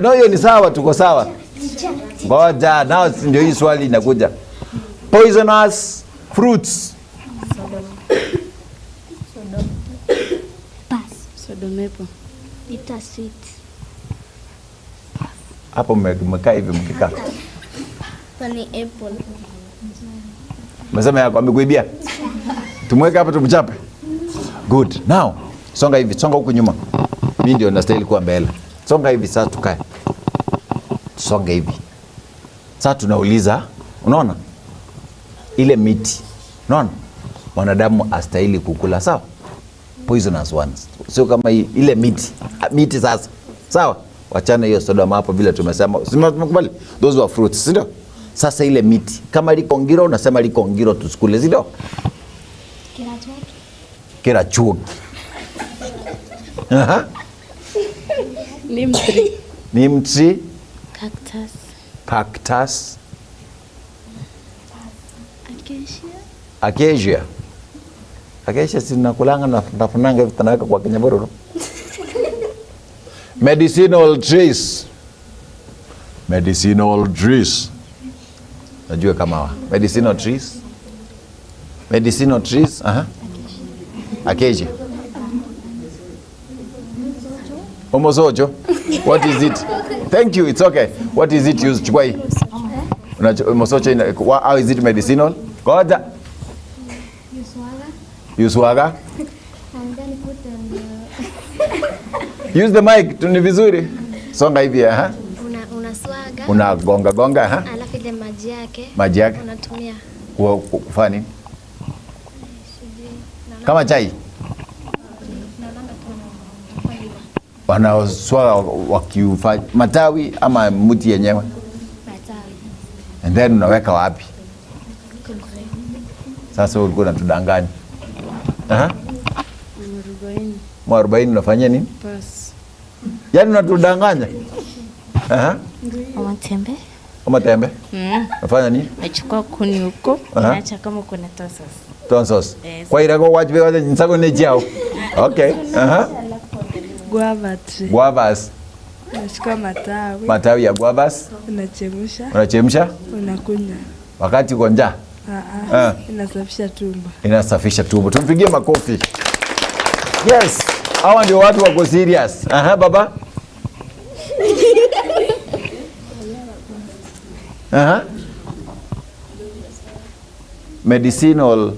No, hiyo ni sawa, tuko sawa. Teacher. Ngoja, now ndio hii swali inakuja. Poisonous fruits. Pass. Sodomepo. Bittersweet. Hapo mmekaa hivi mkikaa. Ni apple. Umesema yako amekuibia. Tumweke hapa tumchape. Good. Now, songa hivi, songa huku nyuma. Mimi ndio nastahili kuwa mbele. Songa hivi sasa tukae. Tusonge hivi. Sasa tunauliza, unaona? Ile miti. Unaona? Mwanadamu astahili kukula, sawa? Poisonous ones. Sio kama hii, ile miti. Ah, Miti sasa. Sawa? Wachana hiyo Sodoma hapo vile tumesema. Si tumekubali? Those were fruits, si ndio? Sasa ile miti kama liko ngiro unasema liko ngiro tusikule, si ndio? Kirachuki. Aha. Neem tree. Neem tree, Cactus. cactus, Acacia. acacia. Acacia si nakulanga na nafunanga hivi tunaweka kwa kinyabororo. Medicinal trees. Medicinal trees. Najua kama wa. Medicinal trees. Medicinal trees, aha. Acacia. Omosojo. What is it? Thank you, it's okay. What is it used? Chukua hii. Omosojo ina, how is it medicinal? Ngoja. Yuswaga. And then put on the Use the mic, tu ni vizuri. Songa hivi aha. unaswaga Unagonga gonga aha. alafu ile maji yake Maji yake unatumia kufanya nini? Kama chai. Wanaswaga wakiufanya matawi ama mti yenyewe. matawi. And then unaweka wapi? Sasa wewe ulikuwa unatudanganya. Aha. Mwarobaini. Mwarobaini unafanyia nini? Pass. Yaani unatudanganya. Aha. Amatembe. Amatembe. Unafanya nini? Nachukua kuni huko, naacha kama kuna tonsils. Tonsils. Yes. Kwa irago wajibe waje nsago ne jiao. Okay. Aha. Guava tree. Guavas. Unachukua matawi, Matawi ya guavas unachemsha, unachemsha unakunywa. wakati uko njaa. Ah, Ah. Inasafisha tumbo. Inasafisha tumbo. Tumpigie makofi. Yes. Hawa ndio watu wako serious. Aha, baba. Aha. Medicinal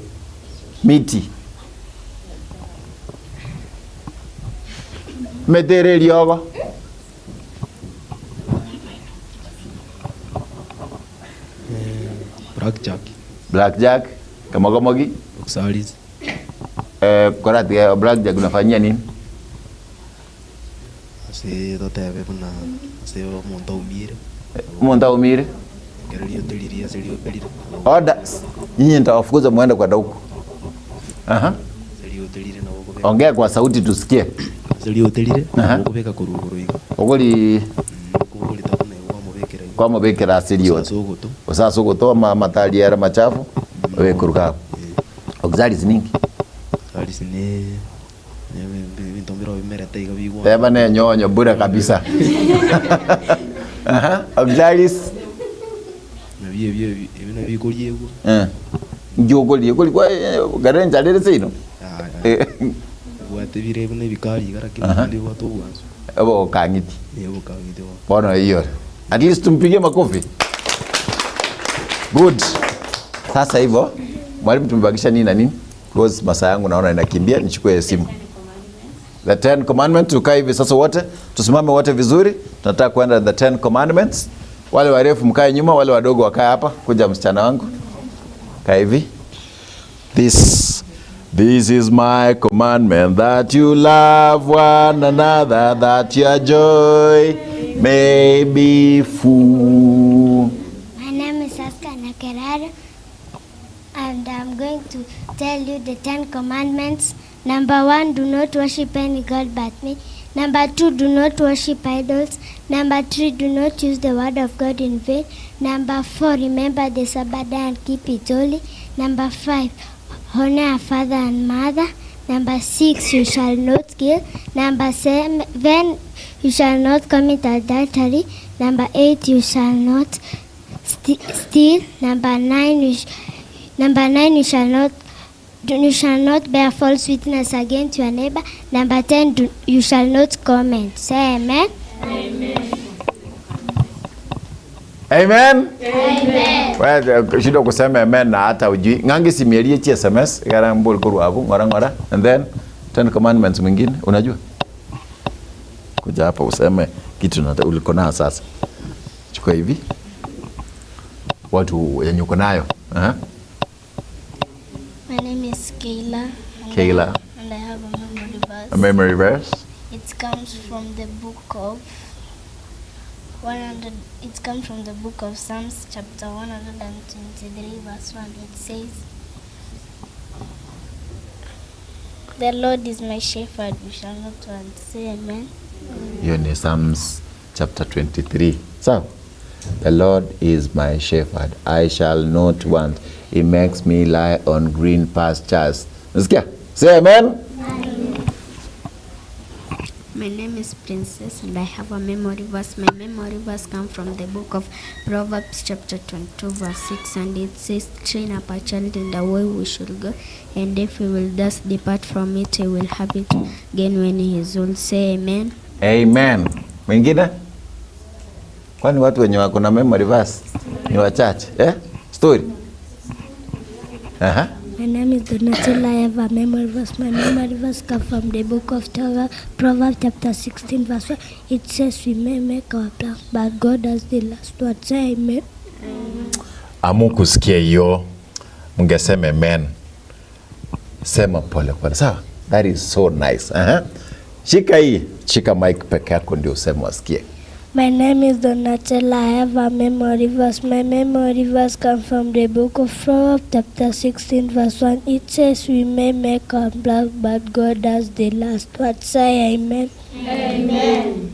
miti. Metere riogo. Blackjack. Blackjack, kamogomogi. Oxalis. Korati blackjack unafanyia nini? Ase totebe buna ase omonto aumire. Omonto aumire. Ekero riote riria ase riote rire. Order. Nyinyi nitawafukuza muende kwa dauku. Aha. Ase riote rire nabo okobeka. Ongea kwa sauti tusikie. Ase riote rire nabo okobeka korwa igoro iga. Ogori Okobori tabuna igo kwamobekera igo. Kwamobekera ase riote. Ase ogoto. Osase ogoto amatari yare machafu obekuruka. Oxalis ninki? Oxalis ne ebinto mbiro bimerete iga bigwa. Teba ne nyonyo bure kabisa. Aha, oxalis. Nabio ebio ebio nabio bikoriegwa. Njogorie kori kwa garenja rere seino. Bwate bire buna ebikari iga lakini naende bwate obwansu. Obo kang'iti. Eh, obokang'iti bono. Bono hiyo. At least tumpigie makofi. Good. Sasa hivyo mwalimu tumebakisha nini na nini? Because masaa yangu naona inakimbia, nichukue simu. The 10 Commandments, tukae hivi sasa wote, tusimame wote vizuri. Tunataka kwenda the 10 Commandments. Wale warefu mkae nyuma, wale wadogo wakae hapa. Kuja msichana wangu. Kaa hivi. This is my commandment, that you love one another, that your joy may be full. My name is Aska Nakerara, and I'm going to tell you the 10 Commandments. Number 1, do not worship any god but me. Number 2, do not worship idols. Number 3, do not use the word of God in vain. Number 4, remember the Sabbath day and keep it holy. Number 5, honor your father and mother. Number 6, you shall not kill. Number 7, you shall not commit adultery. Number 8, you shall not steal. Number 9, you, number 9, you shall not you shall not bear false witness against your neighbor. Number 10, do, you shall not comment. Say amen. Amen. Amen. Well, shida kusema amen na hata ujui. Ng'angi simierie chi SMS gara mbul korwa abu ng'ora ng'ora and then Ten Commandments mwingine unajua? Kuja hapa useme kitu na uliko nayo sasa. Chukua hivi. Watu yenye uko nayo. Uh-huh. My name is Kayla. And Kayla. I, and I have a memory verse. A memory verse. It comes from the book of 100. It comes from the book of Psalms, chapter 123, verse 1. It says, "The Lord is my shepherd; we shall not want." Say amen. Hiyo ni Psalms chapter 23. Sawa? The Lord is my shepherd, I shall not want. He makes me lie on green pastures. Nasikia? Say amen. My name is Princess and I have a memory verse. My memory verse comes from the book of Proverbs chapter 22 verse 6 and it says, Train up a child in the way we should go and if he will thus depart from it, he will have it again when he is old. Say amen. Amen. Mwingine? Kwani watu wenye wako na memory verse ni wachache eh? Story. Aha. My name is Donatella. I have a memory verse. My memory verse comes from the book of Proverbs, chapter 16, verse 1. It says, We may make our plans, but God has the last word. Say amen. Amukusikia hiyo, mngesema amen. Sema pole pole, sawa? That is so nice. Aha. Shika hii, shika mic peke yako ndio useme wasikie. My name is Donatella. I have a memory verse. My memory verse comes from the book of Proverbs, chapter 16, verse 1. It says, We may make our plans, but God has the last word. Say amen. Amen.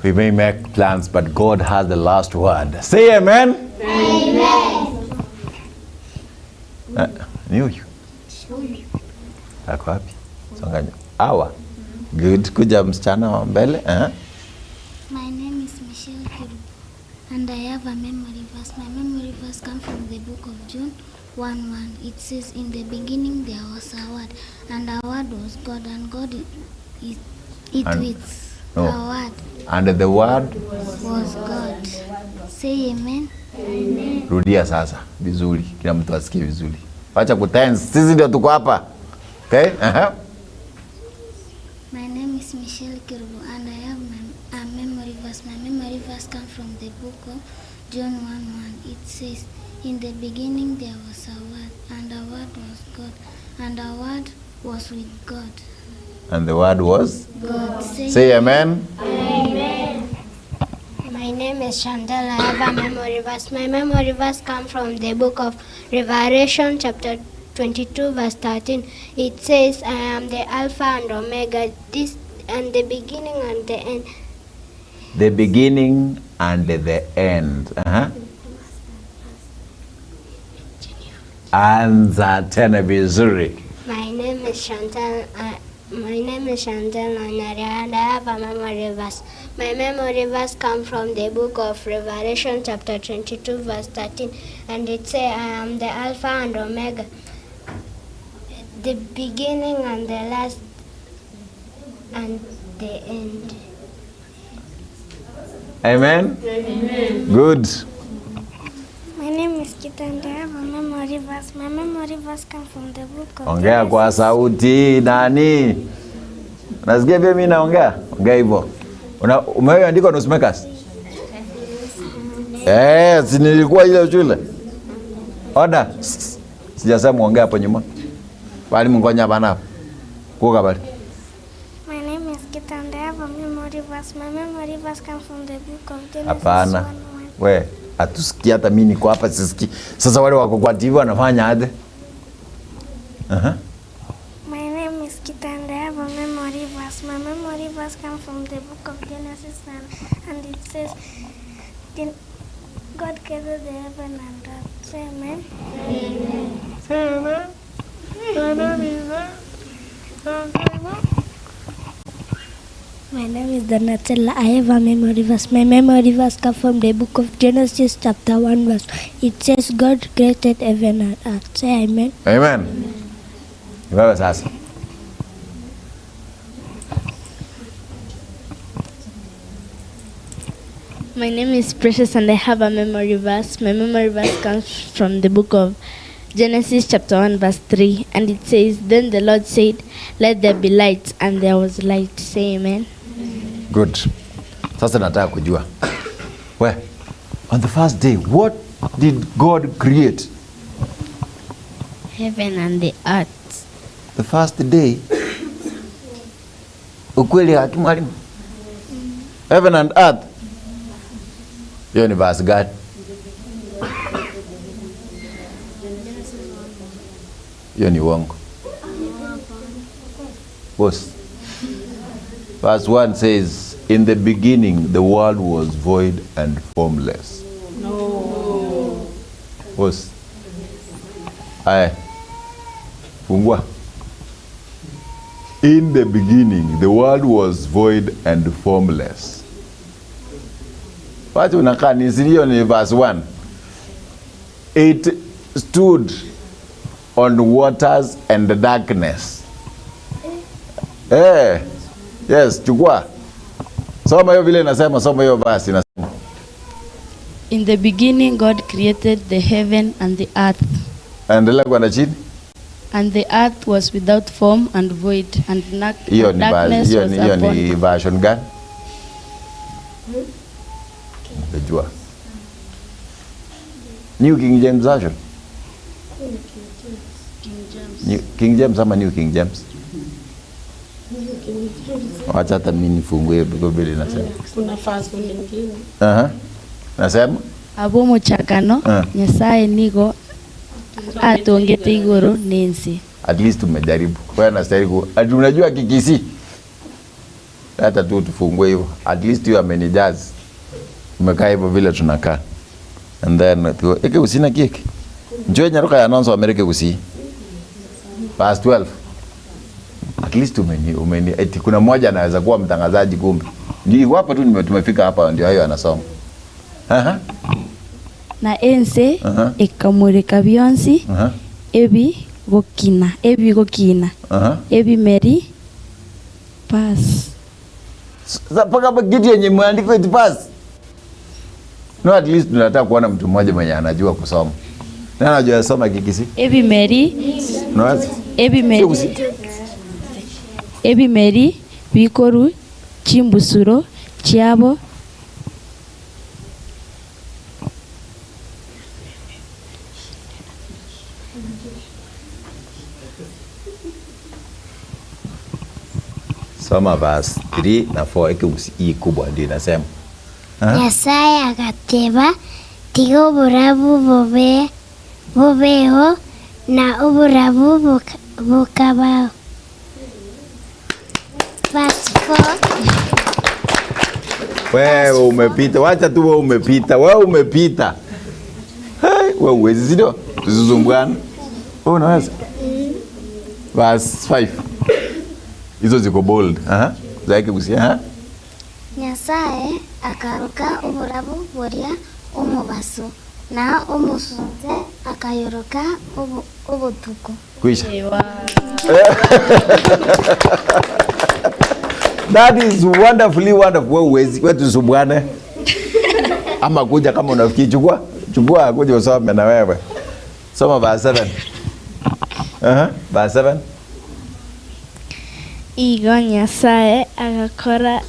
We may make plans, but God has the last word. Say amen. Amen. Ni huyu ako wapi? Songa awa. Good. Kuja msichana wa mbele. My name is Michelle Kirubo and I have a memory verse. My memory verse comes from the book of John 1:1. It says, In the beginning there was a word, and a word was God, and God is it And- with no. a word And the word was God. Say amen. Amen. Rudia sasa vizuri, kila mtu asikie vizuri. Wacha kutense, sisi ndio tuko hapa. Okay? Aha. My name is Michelle Kirubo and I have a memory verse. My memory verse comes from the book of John 1:1. It says, In the beginning there was a word, and a word was God, and a word was with God. And the word was? God. Say amen. Amen. My name is Chantal. I have a memory verse. My memory verse comes from the book of Revelation, chapter 22, verse 13. It says, I am the Alpha and Omega, this and the beginning and the end. The beginning and the end. Uh-huh. Anza tena vizuri. My name is Chantal. My name is Chantal Nanyari and I have a memory verse. My memory verse comes from the book of Revelation, chapter 22, verse 13, and it says, I am the Alpha and Omega, the beginning and the last and the end. Amen? Amen. Good. My name is Kita and I have a memory verse. My memory verse comes from the book of Ongea kwa sauti nani? Nasikia pia mimi naongea? Ongea hivyo. Umewahi andikwa newsmakers? Eh, si nilikuwa ile shule. Oda. Sijasema ongea hapo nyuma. Bali mngonya bana. Kuka bali. My name is Kita and I have a memory verse. My memory verse comes from the book of Genesis. Hapana. We, hatusikii hata mimi niko hapa sisikii. Sasa wale wako kwa TV wanafanya aje? Aha. My name is Kita and I have a memory verse. My memory verse comes from the book of Genesis and it says, God created the heaven and earth. Say amen. Amen. Say amen. My name is My name is Donatella. I have a memory verse. My memory verse comes from the book of Genesis, chapter 1, verse. It says, God created heaven and earth. Say amen. Amen. Ni wewe sasa. My name is Precious and I have a memory verse. My memory verse comes from the book of Genesis chapter 1 verse 3 and it says, Then the Lord said, Let there be light and there was light. Say amen. Good. Sasa nataka kujua. We, on the first day, what did God create? Heaven and the earth. The first day. Ukweli haki mwalimu? Heaven and earth. Hiyo ni verse gani? Hiyo ni uongo. Boss. Verse 1 says, In the beginning the world was void and formless. No. Boss. Aya. Fungua. In the beginning the world was void and formless. Wacha unakaa ni hiyo ni verse 1. It stood on waters and darkness. Eh, yes, chukua. Soma hiyo vile inasema, soma hiyo verse inasema. In the beginning, God created the heaven and the earth. Endelea kwenda chini. And the earth was without form and void, and Hiyo ni verse, darkness hiyo was ni hiyo upon ni version gani? Unajua. New King James Version. New King James ama New King James? Wacha hata mimi nifungue hiyo Biblia inasema. Kuna verse lingine. Aha. Nasema? abo mochakano Ah. nyasaye nigo atongete igoro nensi At least umejaribu. Wewe unastahili ku ati unajua Kikisii. Hata tu tufungue hivyo. At least hiyo amenijazi. Umekaa hivyo vile tunakaa. And then tu eke usina kiki. Njoo nyaruka ya announce Amerika kusi. Verse 12. At least umeni umeni eti kuna mmoja anaweza kuwa mtangazaji kumbe. Ndio hapa tu nime- tumefika hapa ndio hayo anasoma. Aha. na ense Aha. ekamureka bionsi Aha. ebi gokina ebi gokina Aha. ebimeri pas Sasa mpaka hapa kitu yenye imeandikwa eti pass. No, at least tunataka kuona mtu mmoja mwenye anajua kusoma. Nani anajua kusoma Kikisii? ebimeri Unaweza? ebimeri ebimeri bikoru chimbusuro chiabo Soma verse 3 na 4 eke hii kubwa ndio inasema. Aha. Nyasaye agateba tiga oburabu bube bubeho na oburabu buka- bukabaho. Verse 4. Wewe umepita, wacha tu wewe umepita, wewe umepita. Hey, wewe uwezi si ndio? Tusisumbuane. Wewe unaweza? Verse 5. Hizo ziko bold. Aha. Zaike kusia. Aha. Nyasaye akaruka oburabu buria omubaso na omusunte akayoroka obu- obutuko. Kuisha. That is wonderfully wonderful. Wewe uwezi, wewe tusumbuane. Ama kuja kama unafikiri chukua, chukua kuja usome na wewe. Soma verse 7. Aha, verse 7. Igo Nyasaye agakora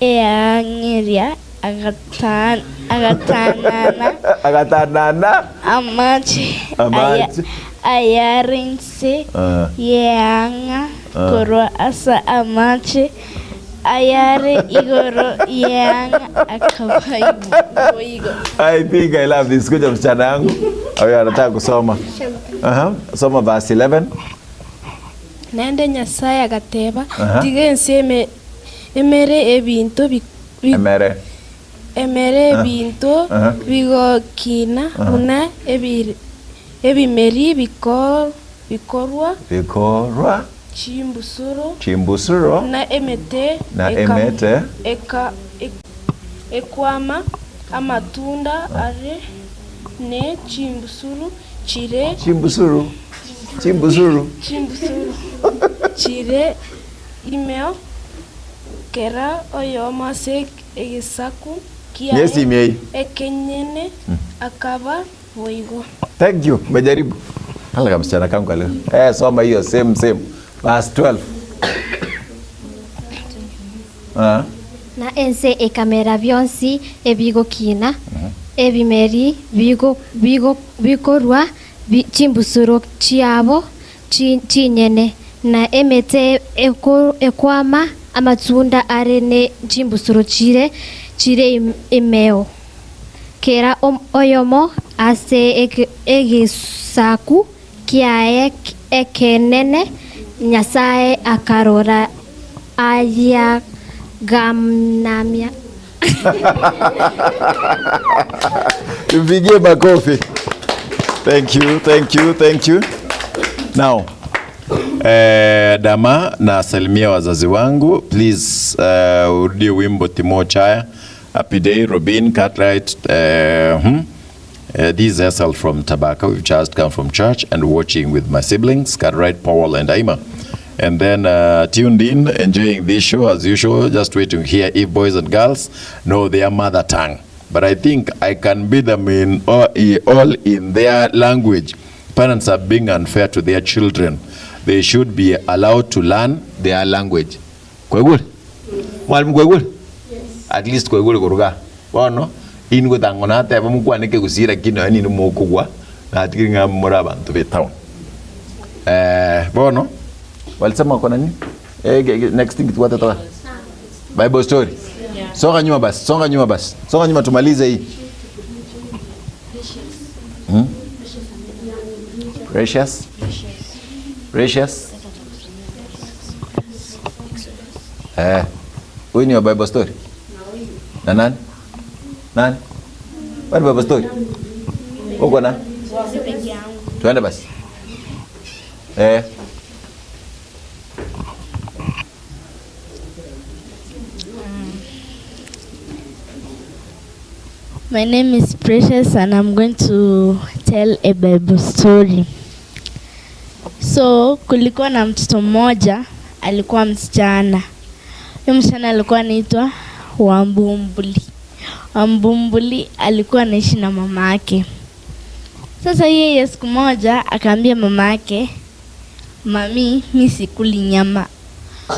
eang'eria agatan agatanana Agatanana amache Amache. ayarinse Ah. yeang'a Ah. korwa asa amache ayare igoro yeang'a akaba igo I think I love this. Kuja msichana yangu. Huyo anataka kusoma. Aha, soma verse 11. Naende Nyasaye agateba Aha. tiga ensi eme- emere ebinto bi- bi- Emere. emere Aha. ebinto Aha. bigokina Aha. buna ebiri- ebimeri biko- bikorwa Bikorwa. Chimbusuro. Chimbusuro. Na emete Na emete. eka ekwama amatunda are ne chimbusuro chire. Chimbusuru. Chimbusuru. Chimbusuro chire imeo, kera oyomo ase egesaku kiaye Yes, imei. ekenyene akaba boigo. Thank you. Umejaribu. Hala kama msichana kangu leo. Eh, soma hiyo same same. Verse 12. Ah. Na ense ekamera bionsi ebigokina, ebimeri bigo- bigo- bikorwa bi- chimbusuro chiabo chi- chinyene, na emete eko- ekwama amatunda are ne chimbusuro chire chire im- imeo. Kera om- oyomo ase ege- egesaku kiaye ekenene, Nyasae akarora ayagamnamia. Tumpigie makofi. Thank you, thank you, thank you. Now, eh, dama nasalimia wazazi wangu. Please eh, urudie wimbo Timo Chaya. Happy day, Robin Cartwright. Eh, this is SL from Tabaka. We've just come from church and watching with my siblings, Cartwright, Paul, and Aima. And then tuned in, enjoying this show as usual, just waiting to hear if boys and girls know their mother tongue. But I think I can beat them in all, all in their language. Parents are being unfair to their children. They should be allowed to learn their language. Kwegul? Mwalimu kwegul? At least kwegul koruga. Bono, in gotang'ona ateba mokwane kegusii lakini nonya nini mokogwa natigire ng'a more abanto be town. Eh, bono walisema wako na nini? Eh, next thing tuwate toka. Bible story. Songa nyuma basi, songa nyuma basi. Songa nyuma tumalize hii. Precious. Precious. Eh. Huyu ni wa Bible story. Na nani? Nani? Wewe ni Bible story? Uko na? Tuende basi. Eh. My name is Precious and I'm going to tell a Bible story. So, kulikuwa na mtoto mmoja alikuwa msichana. Huyo msichana alikuwa anaitwa Wambumbuli. Wambumbuli alikuwa anaishi na mama yake. Sasa yeye siku moja akaambia mama yake, "Mami, mi sikuli nyama."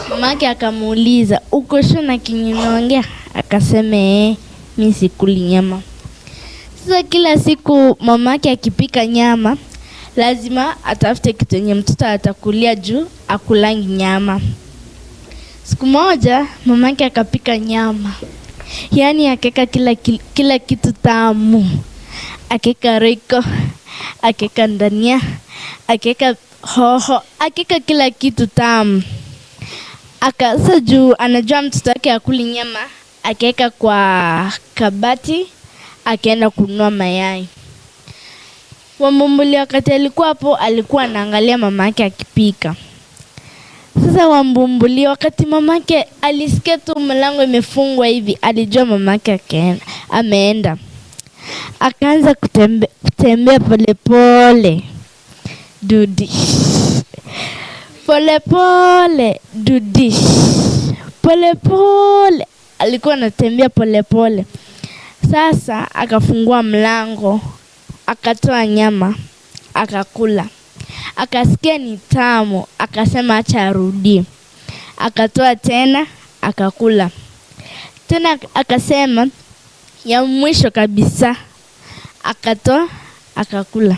Mama yake akamuuliza, "Uko sure na kenye unaongea?" Akasema, "Eh, mi sikuli nyama." Sasa kila siku mama yake akipika nyama, lazima atafute kitu yenye mtoto atakulia juu akulangi nyama. Siku moja mamake akapika nyama, yaani akaweka kila kitu tamu, akaweka roiko, akaweka ndania, akaweka hoho, akaweka kila kitu tamu. Akasa juu anajua mtoto wake akuli nyama, akaweka kwa kabati, akaenda kununua mayai. Wambumbuli wakati alikuwa hapo, alikuwa anaangalia mamake akipika. Sasa Wambumbuli wakati mamake alisikia tu mlango imefungwa hivi, alijua mamake ameenda. Akaanza kutembea polepole. Dudi. Polepole, dudi. Polepole. Alikuwa anatembea polepole. Sasa akafungua mlango, akatoa nyama, akakula. Akasikia ni tamu, akasema acha arudie. Akatoa tena, akakula. Tena akasema ya mwisho kabisa, akatoa, akakula.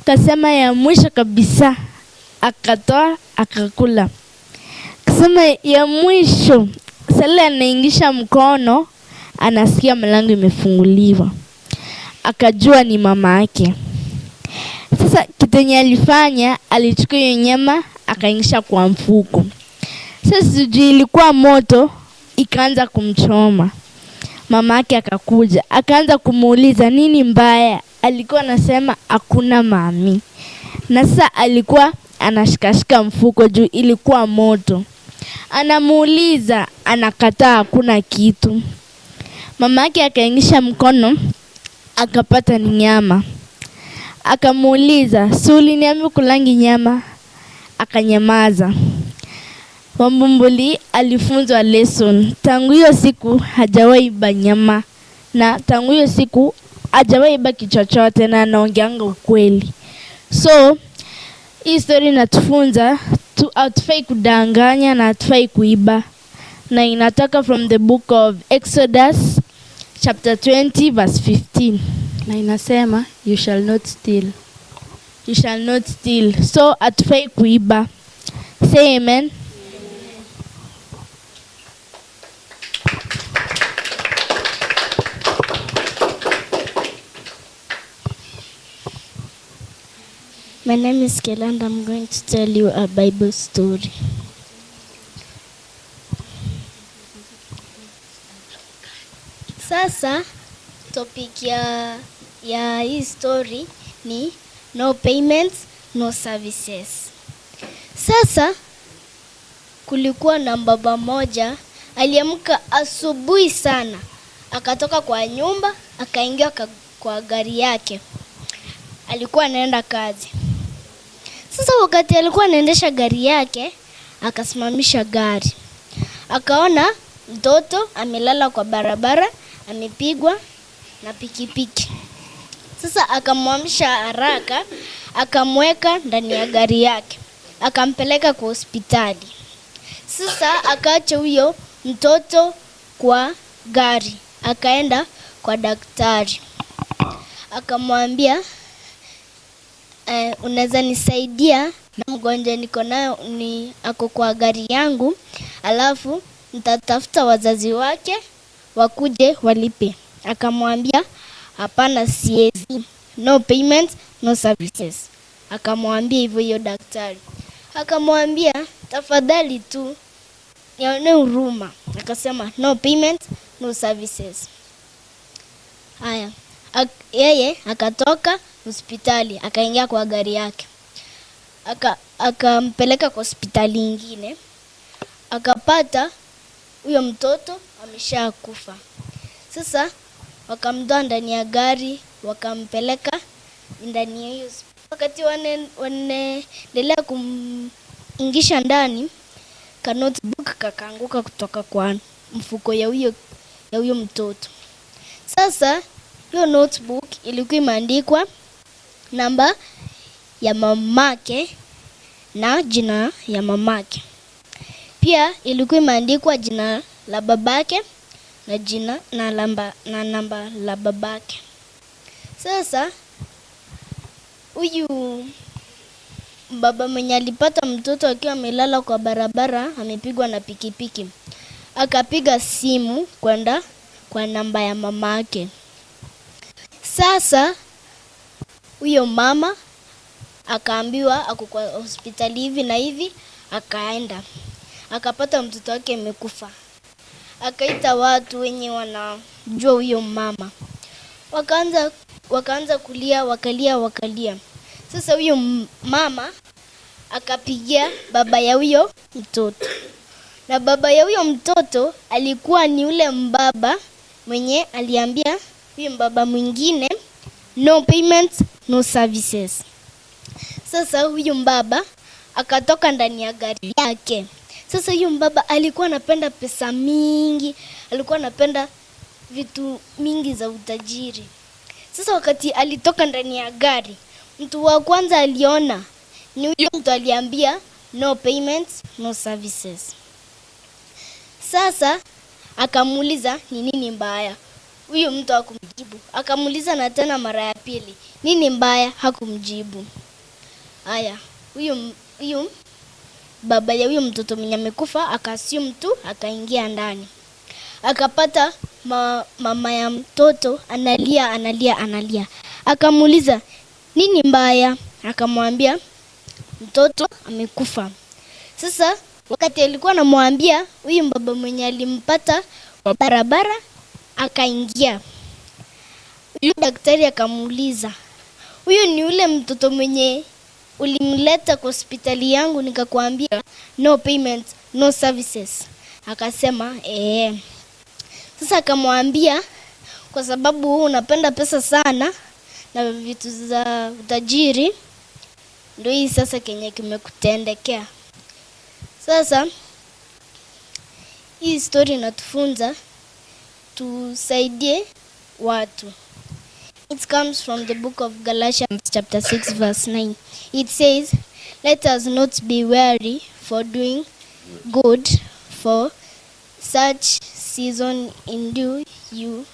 Akasema ya mwisho kabisa, akatoa, akakula. Akasema ya mwisho, Sala anaingisha mkono, anasikia mlango imefunguliwa. Akajua ni mama yake. Sasa kitu yenye alifanya, alichukua hiyo nyama akaingisha kwa mfuko. Sasa sijui ilikuwa moto, ikaanza kumchoma. Mama yake akakuja, akaanza kumuuliza nini mbaya. Alikuwa anasema hakuna mami. Na sasa alikuwa anashikashika mfuko juu ilikuwa moto. Anamuuliza, anakataa hakuna kitu. Mama yake akaingisha mkono akapata ni nyama. Akamuuliza, si uliniambia kulangi nyama? Akanyamaza. Wambumbuli alifunzwa lesson. Tangu hiyo siku hajawahi iba nyama, na tangu hiyo siku hajawahi iba kichochote, na anaongeanga ukweli. So hii story inatufunza tu, hatufai kudanganya na hatufai kuiba, na inatoka from the book of Exodus chapter 20 verse 15 Na inasema you shall not steal. You shall not steal. So hatufai kuiba. Say amen. My name is Kela and I'm going to tell you a Bible story. Sasa topic ya, ya hii story ni no payments, no services. Sasa kulikuwa na baba moja aliamka asubuhi sana, akatoka kwa nyumba akaingia kwa gari yake, alikuwa anaenda kazi. Sasa wakati alikuwa anaendesha gari yake, akasimamisha gari, akaona mtoto amelala kwa barabara, amepigwa na pikipiki. Sasa akamwamsha haraka, akamweka ndani ya gari yake, akampeleka kwa hospitali. Sasa akaacha huyo mtoto kwa gari, akaenda kwa daktari, akamwambia eh, unaweza nisaidia na mgonjwa niko nayo ni ako kwa gari yangu, alafu nitatafuta wazazi wake wakuje walipe. Akamwambia hapana, siwezi, no payment no services. Akamwambia hivyo hiyo daktari, akamwambia tafadhali tu nione huruma. Akasema no payment no services. Haya, yeye akatoka hospitali akaingia kwa gari yake akampeleka kwa hospitali ingine, akapata huyo mtoto ameshakufa. Sasa wakamtoa ndani ya gari wakampeleka ndani ya hiyo wakati wanaendelea kumingisha ndani, ka notebook kakaanguka kutoka kwa mfuko ya huyo ya huyo mtoto. Sasa hiyo notebook ilikuwa imeandikwa namba ya mamake na jina ya mamake. Pia ilikuwa imeandikwa jina la babake na jina na namba, na namba la babake. Sasa huyu baba mwenye alipata mtoto akiwa amelala kwa barabara amepigwa na pikipiki, akapiga simu kwenda kwa namba ya mamake. Sasa huyo mama akaambiwa ako kwa hospitali hivi na hivi, akaenda akapata mtoto wake amekufa. Akaita watu wenye wanajua huyo mama, wakaanza wakaanza kulia, wakalia, wakalia. Sasa huyo mama akapigia baba ya huyo mtoto, na baba ya huyo mtoto alikuwa ni ule mbaba mwenye aliambia huyo mbaba mwingine no payment no services. Sasa huyu mbaba akatoka ndani ya gari yake. Sasa huyu mbaba alikuwa anapenda pesa mingi, alikuwa anapenda vitu mingi za utajiri. Sasa wakati alitoka ndani ya gari, mtu wa kwanza aliona ni huyo mtu aliambia no payments, no services. Sasa akamuuliza ni nini mbaya. Huyu mtu hakumjibu. Akamuuliza na tena mara ya pili, nini mbaya? Hakumjibu. Haya, huyu huyu baba ya huyu mtoto mwenye amekufa akaassume tu akaingia ndani, akapata mama ya mtoto analia analia analia. Akamuuliza nini mbaya? Akamwambia mtoto amekufa. Sasa wakati alikuwa anamwambia huyu baba mwenye alimpata kwa barabara akaingia. Huyu daktari akamuuliza, huyu ni ule mtoto mwenye Ulimleta kwa hospitali yangu nikakwambia no payment, no services. Akasema ee. Sasa akamwambia kwa sababu wewe unapenda pesa sana na vitu za utajiri, ndio hii sasa kenye kimekutendekea. Sasa hii story inatufunza tusaidie watu. It comes from the book of Galatians chapter 6 verse 9. It says, "Let us not be weary for doing good, for such season in due you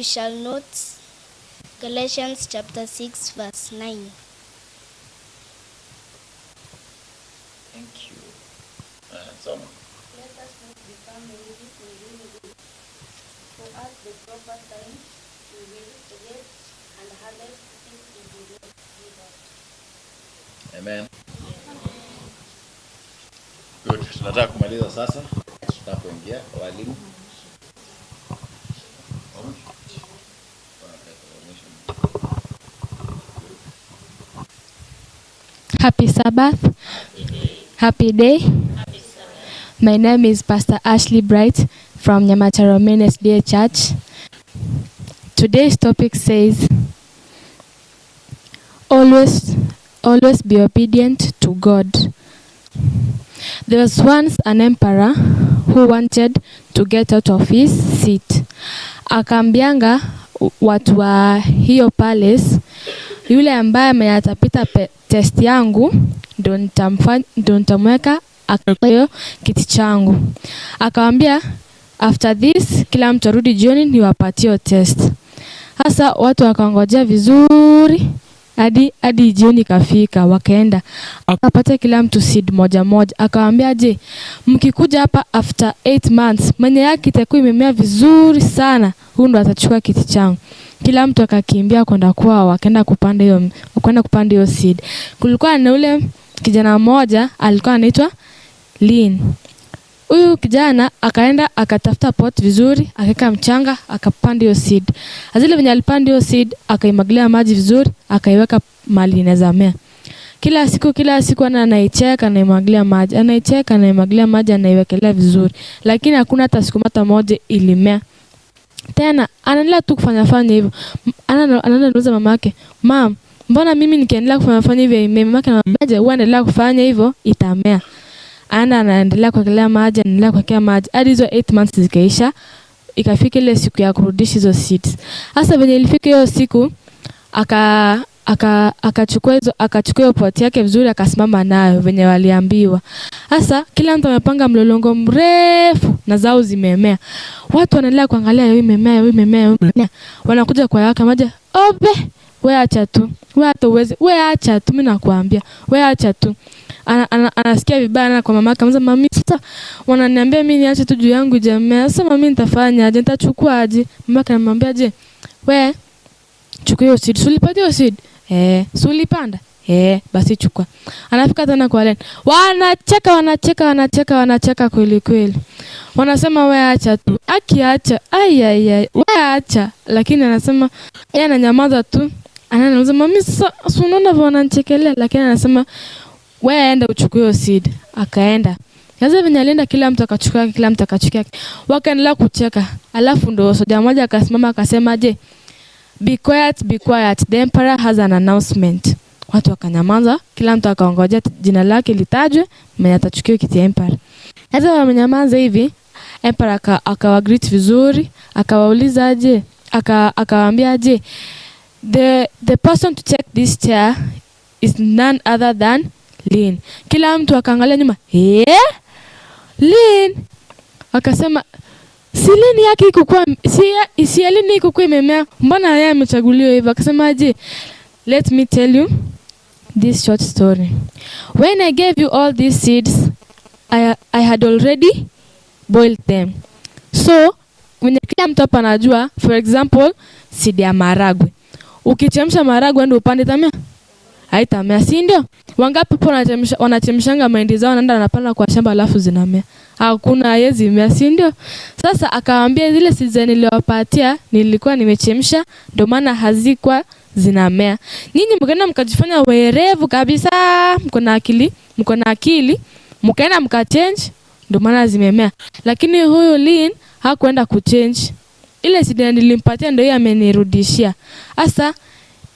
shall not." Galatians chapter 6 verse 9. Thank you. Soma. Let us not become weary in doing good, for at the proper time we will reap and harvest if we do not give up. Amen. Good. Tunataka kumaliza sasa. Tunapoingia walimu. Wa mwisho? Wa mwisho. Happy Sabbath. Happy day. My name is Pastor Ashley Bright from Nyamacharo Main SDA Church. Today's topic says, always, always be obedient to God. There was once an emperor who wanted to get out of his seat. Akaambianga watu wa hiyo palace, yule ambaye mwenye atapita test yangu ndo nitamweka hiyo kiti changu. Akawambia after this kila mtu arudi jioni niwapatie hiyo test. Sasa watu wakangojea vizuri hadi jioni ikafika, wakaenda akapata kila mtu seed moja moja. Akawaambia, je, mkikuja hapa after 8 months mwenye yake itakuwa imemea vizuri sana, huyu ndo atachukua kiti changu. Kila mtu akakimbia kwenda kwao, akaenda kupanda hiyo, kwenda kupanda hiyo seed. Kulikuwa na ule kijana mmoja alikuwa anaitwa Lin. Huyu kijana akaenda akatafuta pot vizuri, akaweka mchanga, akapanda hiyo seed. Azile venye alipanda hiyo seed, akaimwagilia maji vizuri, akaiweka mahali inaweza mea. Kila siku kila siku anaicheka, anaimwagilia maji, anaicheka, anaimwagilia maji, anaiwekelea vizuri. Lakini hakuna hata siku hata moja ilimea. Tena anaendelea tu kufanya fanya hivyo. Anaenda kuuliza mama yake, "Mom, mbona mimi nikiendelea kufanya fanya hivyo haimei?" Mama yake anamwambia, "Je, wewe endelea kufanya hivyo itamea." Ana anaendelea kuwekelea maji, anaendelea kuwekea maji hadi hizo 8 months zikaisha. Ikafika ile siku ya kurudisha hizo seeds. Sasa venye ilifika hiyo siku akachukua hiyo pot yake vizuri akasimama nayo venye waliambiwa. Sasa kila mtu amepanga mlolongo mrefu na zao zimemea. Watu wanaendelea kuangalia hiyo imemea, hiyo imemea, hiyo imemea. Wanakuja kwa yake maji, "Obe, we acha tu. We hata uweze, we acha tu, mimi nakuambia. We acha tu." Anasikia vibaya na kwa mama yake, anasema, "Mami, sasa wananiambia mimi niache tu juu yangu jamii. Sasa mami nitafanya aje? Nitachukua aje?" Mama akamwambia, "Je, we chukua hiyo seed. Si ulipata hiyo seed? Si ulipanda? Basi chukua." Anafika tena kwa line. Wanacheka, wanacheka, wanacheka, wanacheka kweli kweli. Wanasema we acha tu. Akiacha, ai ai ai, we acha. Lakini anasema yeye ananyamaza tu. Anauliza, "Mami, sasa si unaona vile wananichekelea?" Lakini anasema we enda uchukue hiyo seed. Akaenda. Sasa venye alienda kila mtu akachukua, kila mtu akachukua. Wakaendelea kucheka. Alafu ndo soja mmoja akasimama akasema, "Je, be quiet, be quiet. The emperor has an announcement." Watu wakanyamaza, kila mtu akaongojea jina lake litajwe, mwenye atachukua kiti ya emperor. Sasa wamenyamaza hivi, emperor akawagreet vizuri, akawauliza aje, akawaambia aje, the person to take this chair is none other than Lin. Kila mtu akaangalia nyuma, Lin. Akasema, si Lin yake ikukuwa, si, si Lin ikukuwa imemea, mbona yeye amechaguliwa hivyo? Akasema aje, let me tell you this short story. When I gave you all these seeds, I had already boiled them. So, mwenye kila mtu hapa anajua, for example, seed ya maharagwe. Ukichemsha maharagwe ndio upande itamea? Haitamea, si ndio? Wangapi hapo wanachemshanga mahindi zao wanaenda wanapanda kwa shamba alafu zinamea? Hakuna, haiwezi mea, si ndio? Sasa akawaambia zile seeds niliwapatia nilikuwa nimechemsha, ndio maana hazikuwa zinamea. Nyinyi mkaenda mkajifanya werevu kabisa, mko na akili, mko na akili, mkaenda mkachange, ndio maana zimemea. Lakini huyu Lynn hakuenda kuchange. Ile seed nilimpatia ndio hiyo amenirudishia. Sasa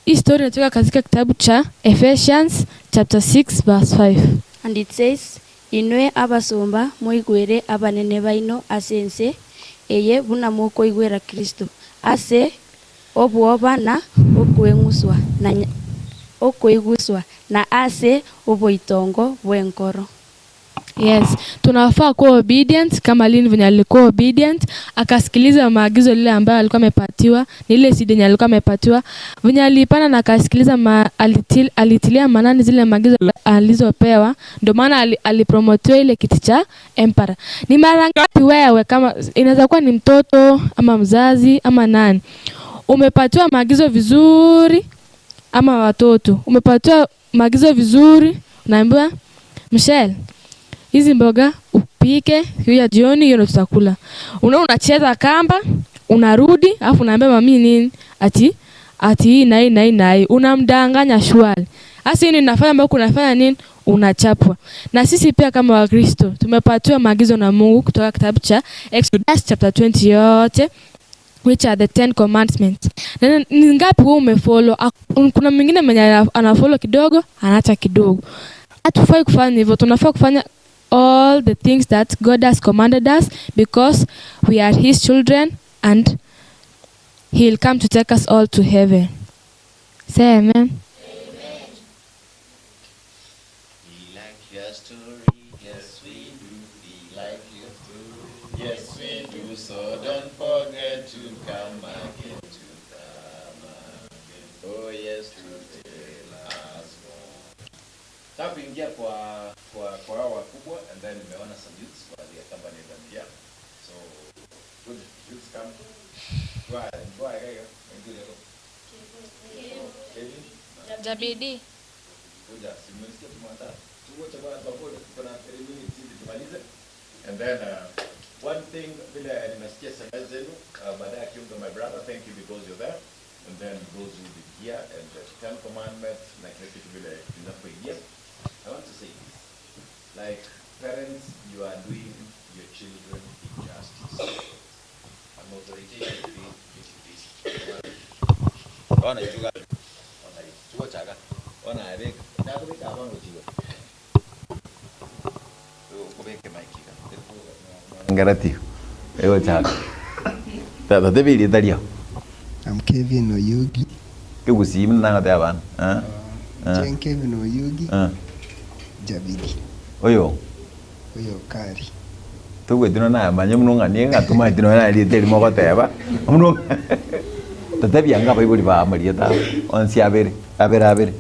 hii story inatoka katika kitabu cha Ephesians chapter 6 verse 5. And it says, Inwe abasomba, moigwere abanene baino ase ense eye buna mokoigwera Kristo, ase obwoba na okweng'uswa, na okoiguswa, na ase oboitongo bw'enkoro. Yes, tunafaa kuwa obedient kama Lynn venye alikuwa obedient, akasikiliza maagizo lile ambayo alikuwa amepatiwa, ni ile seed yenye alikuwa amepatiwa, venye aliipanda na akasikiliza ma, alitil, alitilia maanani zile maagizo alizopewa, ndio maana ali, alipromotiwa ile kiti cha emperor. Ni mara ngapi wewe kama inaweza kuwa ni mtoto ama mzazi ama nani, umepatiwa maagizo vizuri ama watoto, umepatiwa maagizo vizuri, unaambiwa Michelle, hizi mboga upike hiyo ya jioni, hiyo ndio tutakula. Unaona, unacheza kamba, unarudi alafu unaambia mami nini, ati ati hii na hii na hii na hii, unamdanganya shwali. Sasa hii inafanya ambao kunafanya nini, unachapwa. Na sisi pia kama Wakristo tumepatiwa maagizo na Mungu kutoka kitabu cha Exodus chapter 20 yote which are the Ten Commandments. Na ni ngapi wewe umefollow? Kuna mwingine mwenye anafollow kidogo, anaacha kidogo. Hatufai kufanya hivyo, tunafaa kufanya all the things that God has commanded us because we are his children and he'll come to take us all to heaven. Say amen. We like your story, yes we do. We like your story, yes we do. So don't forget to come again, to come again. Oh yes, to tell us more. Nataka kuingia kwa hao wakubwa and then nimeona some youths wa the company them here. So good youths come. Try, try, kaya. Kevin. Jabidi. Kuja, si mmesikia tumwandaa. Tuwote bwana tuwakule, tuko na 3 minutes hivi tumalize. And then one thing vile nimesikia SMS zenu baadaye akiunga my brother, thank you because you're there. And then those who be here and the 10 commandments na kila kitu vile tunapoingia. I want to say this. Like parents, you are doing your children injustice. An authorization be this. Ona ichuga. Ona ichuga chaga. Ona abeka. Ndakubika abantu chigo. Ukubeke mic iga. Ngarati. Ewo chaga. Tata tebiri tario. I'm Kevin Oyugi. Kigusi mna ngate abana. Eh? Jen Kevin Oyugi. Jabidi. Oyo. Oyo Kari. Tugwetino na manye muno ng'anie ng'atuma tino na riete rimo goteba. Muno tatebia nga baibori ba marieta onsi abere abere abere.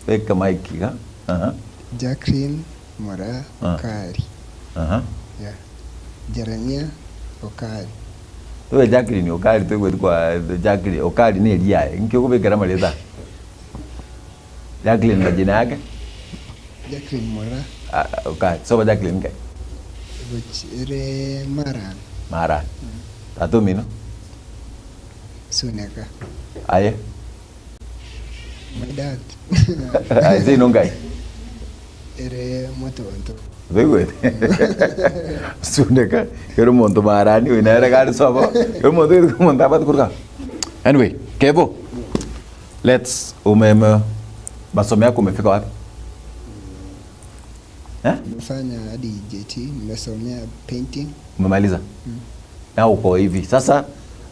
Beka mic iga. Aha. Jacqueline Mora Okari. Aha. Yeah. Jeremia Okari. Tuwe Jacqueline Okari tugwe kwa Jacqueline Okari ni eria nkio kubekera marieta. Jacqueline majina yake? Jacqueline Mora. Okari. Soba Jacqueline kai. Ere Maran. Maran. Tatu mino. Suneka. Aye. My dad. Aye, si nongai. Ere motonto. Very Suneka. Kero monto marani winere gari sobo. Kero monto monto abat kurka. Anyway, Kevo. Let's umeme masomo yako umefika wapi? Eh? Nimefanya hadi JT, nimesomea painting. Umemaliza? Na uko hivi. Sasa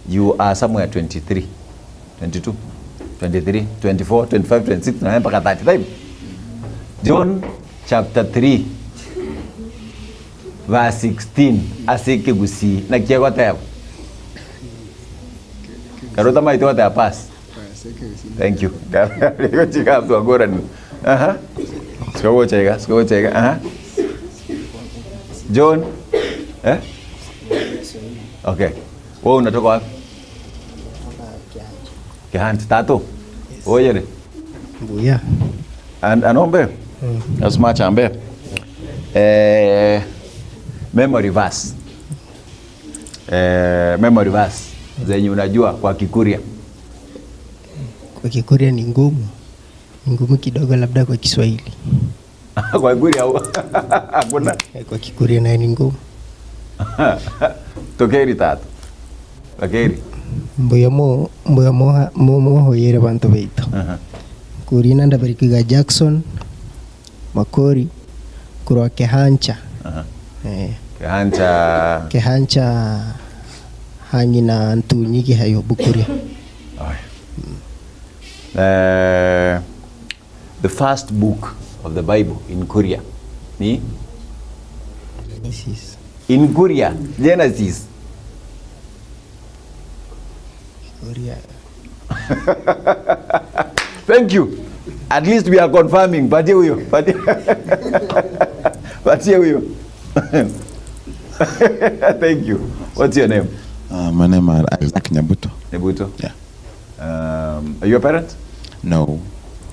you are somewhere 23, 22, 23, 24, 25, 26 na mpaka 35. John chapter 3 verse 16 asike gusi na kiegoteba. Karota maito wata pass. Thank you. Rego chika mtu agora ni. Aha. Sikogo chega, sikogo chega. Aha. John. Eh? Okay. Wewe unatoka wapi? Kihanti tatu. Oyere. Mbuya. And anombe. Asmacha ambe. Eh, memory verse. Eh, memory verse zenye unajua kwa Kikuria. Kwa Kikuria ni ngumu, ni ngumu kidogo labda kwa Kiswahili. Kwa Kikuria hakuna. Kwa Kikuria naye ni ngumu. Tokeri tata. Tokeri. Mbuya mo mbuya moha mo mohoyere bantu baito. Kurina ndabarikiga Jackson Makori kurwa Kehancha. Eh. Kehancha. Kehancha hang'ina ntunyi kihayo Bukuria. The first book of the Bible in Korea ni Genesis. In Korea, Genesis. Korea. Thank you. At least we are confirming. Patie huyo. Patie. Patie huyo. Thank you. What's your name? My name is Isaac Nyabuto. Nyabuto? Yeah. Are you a parent? No.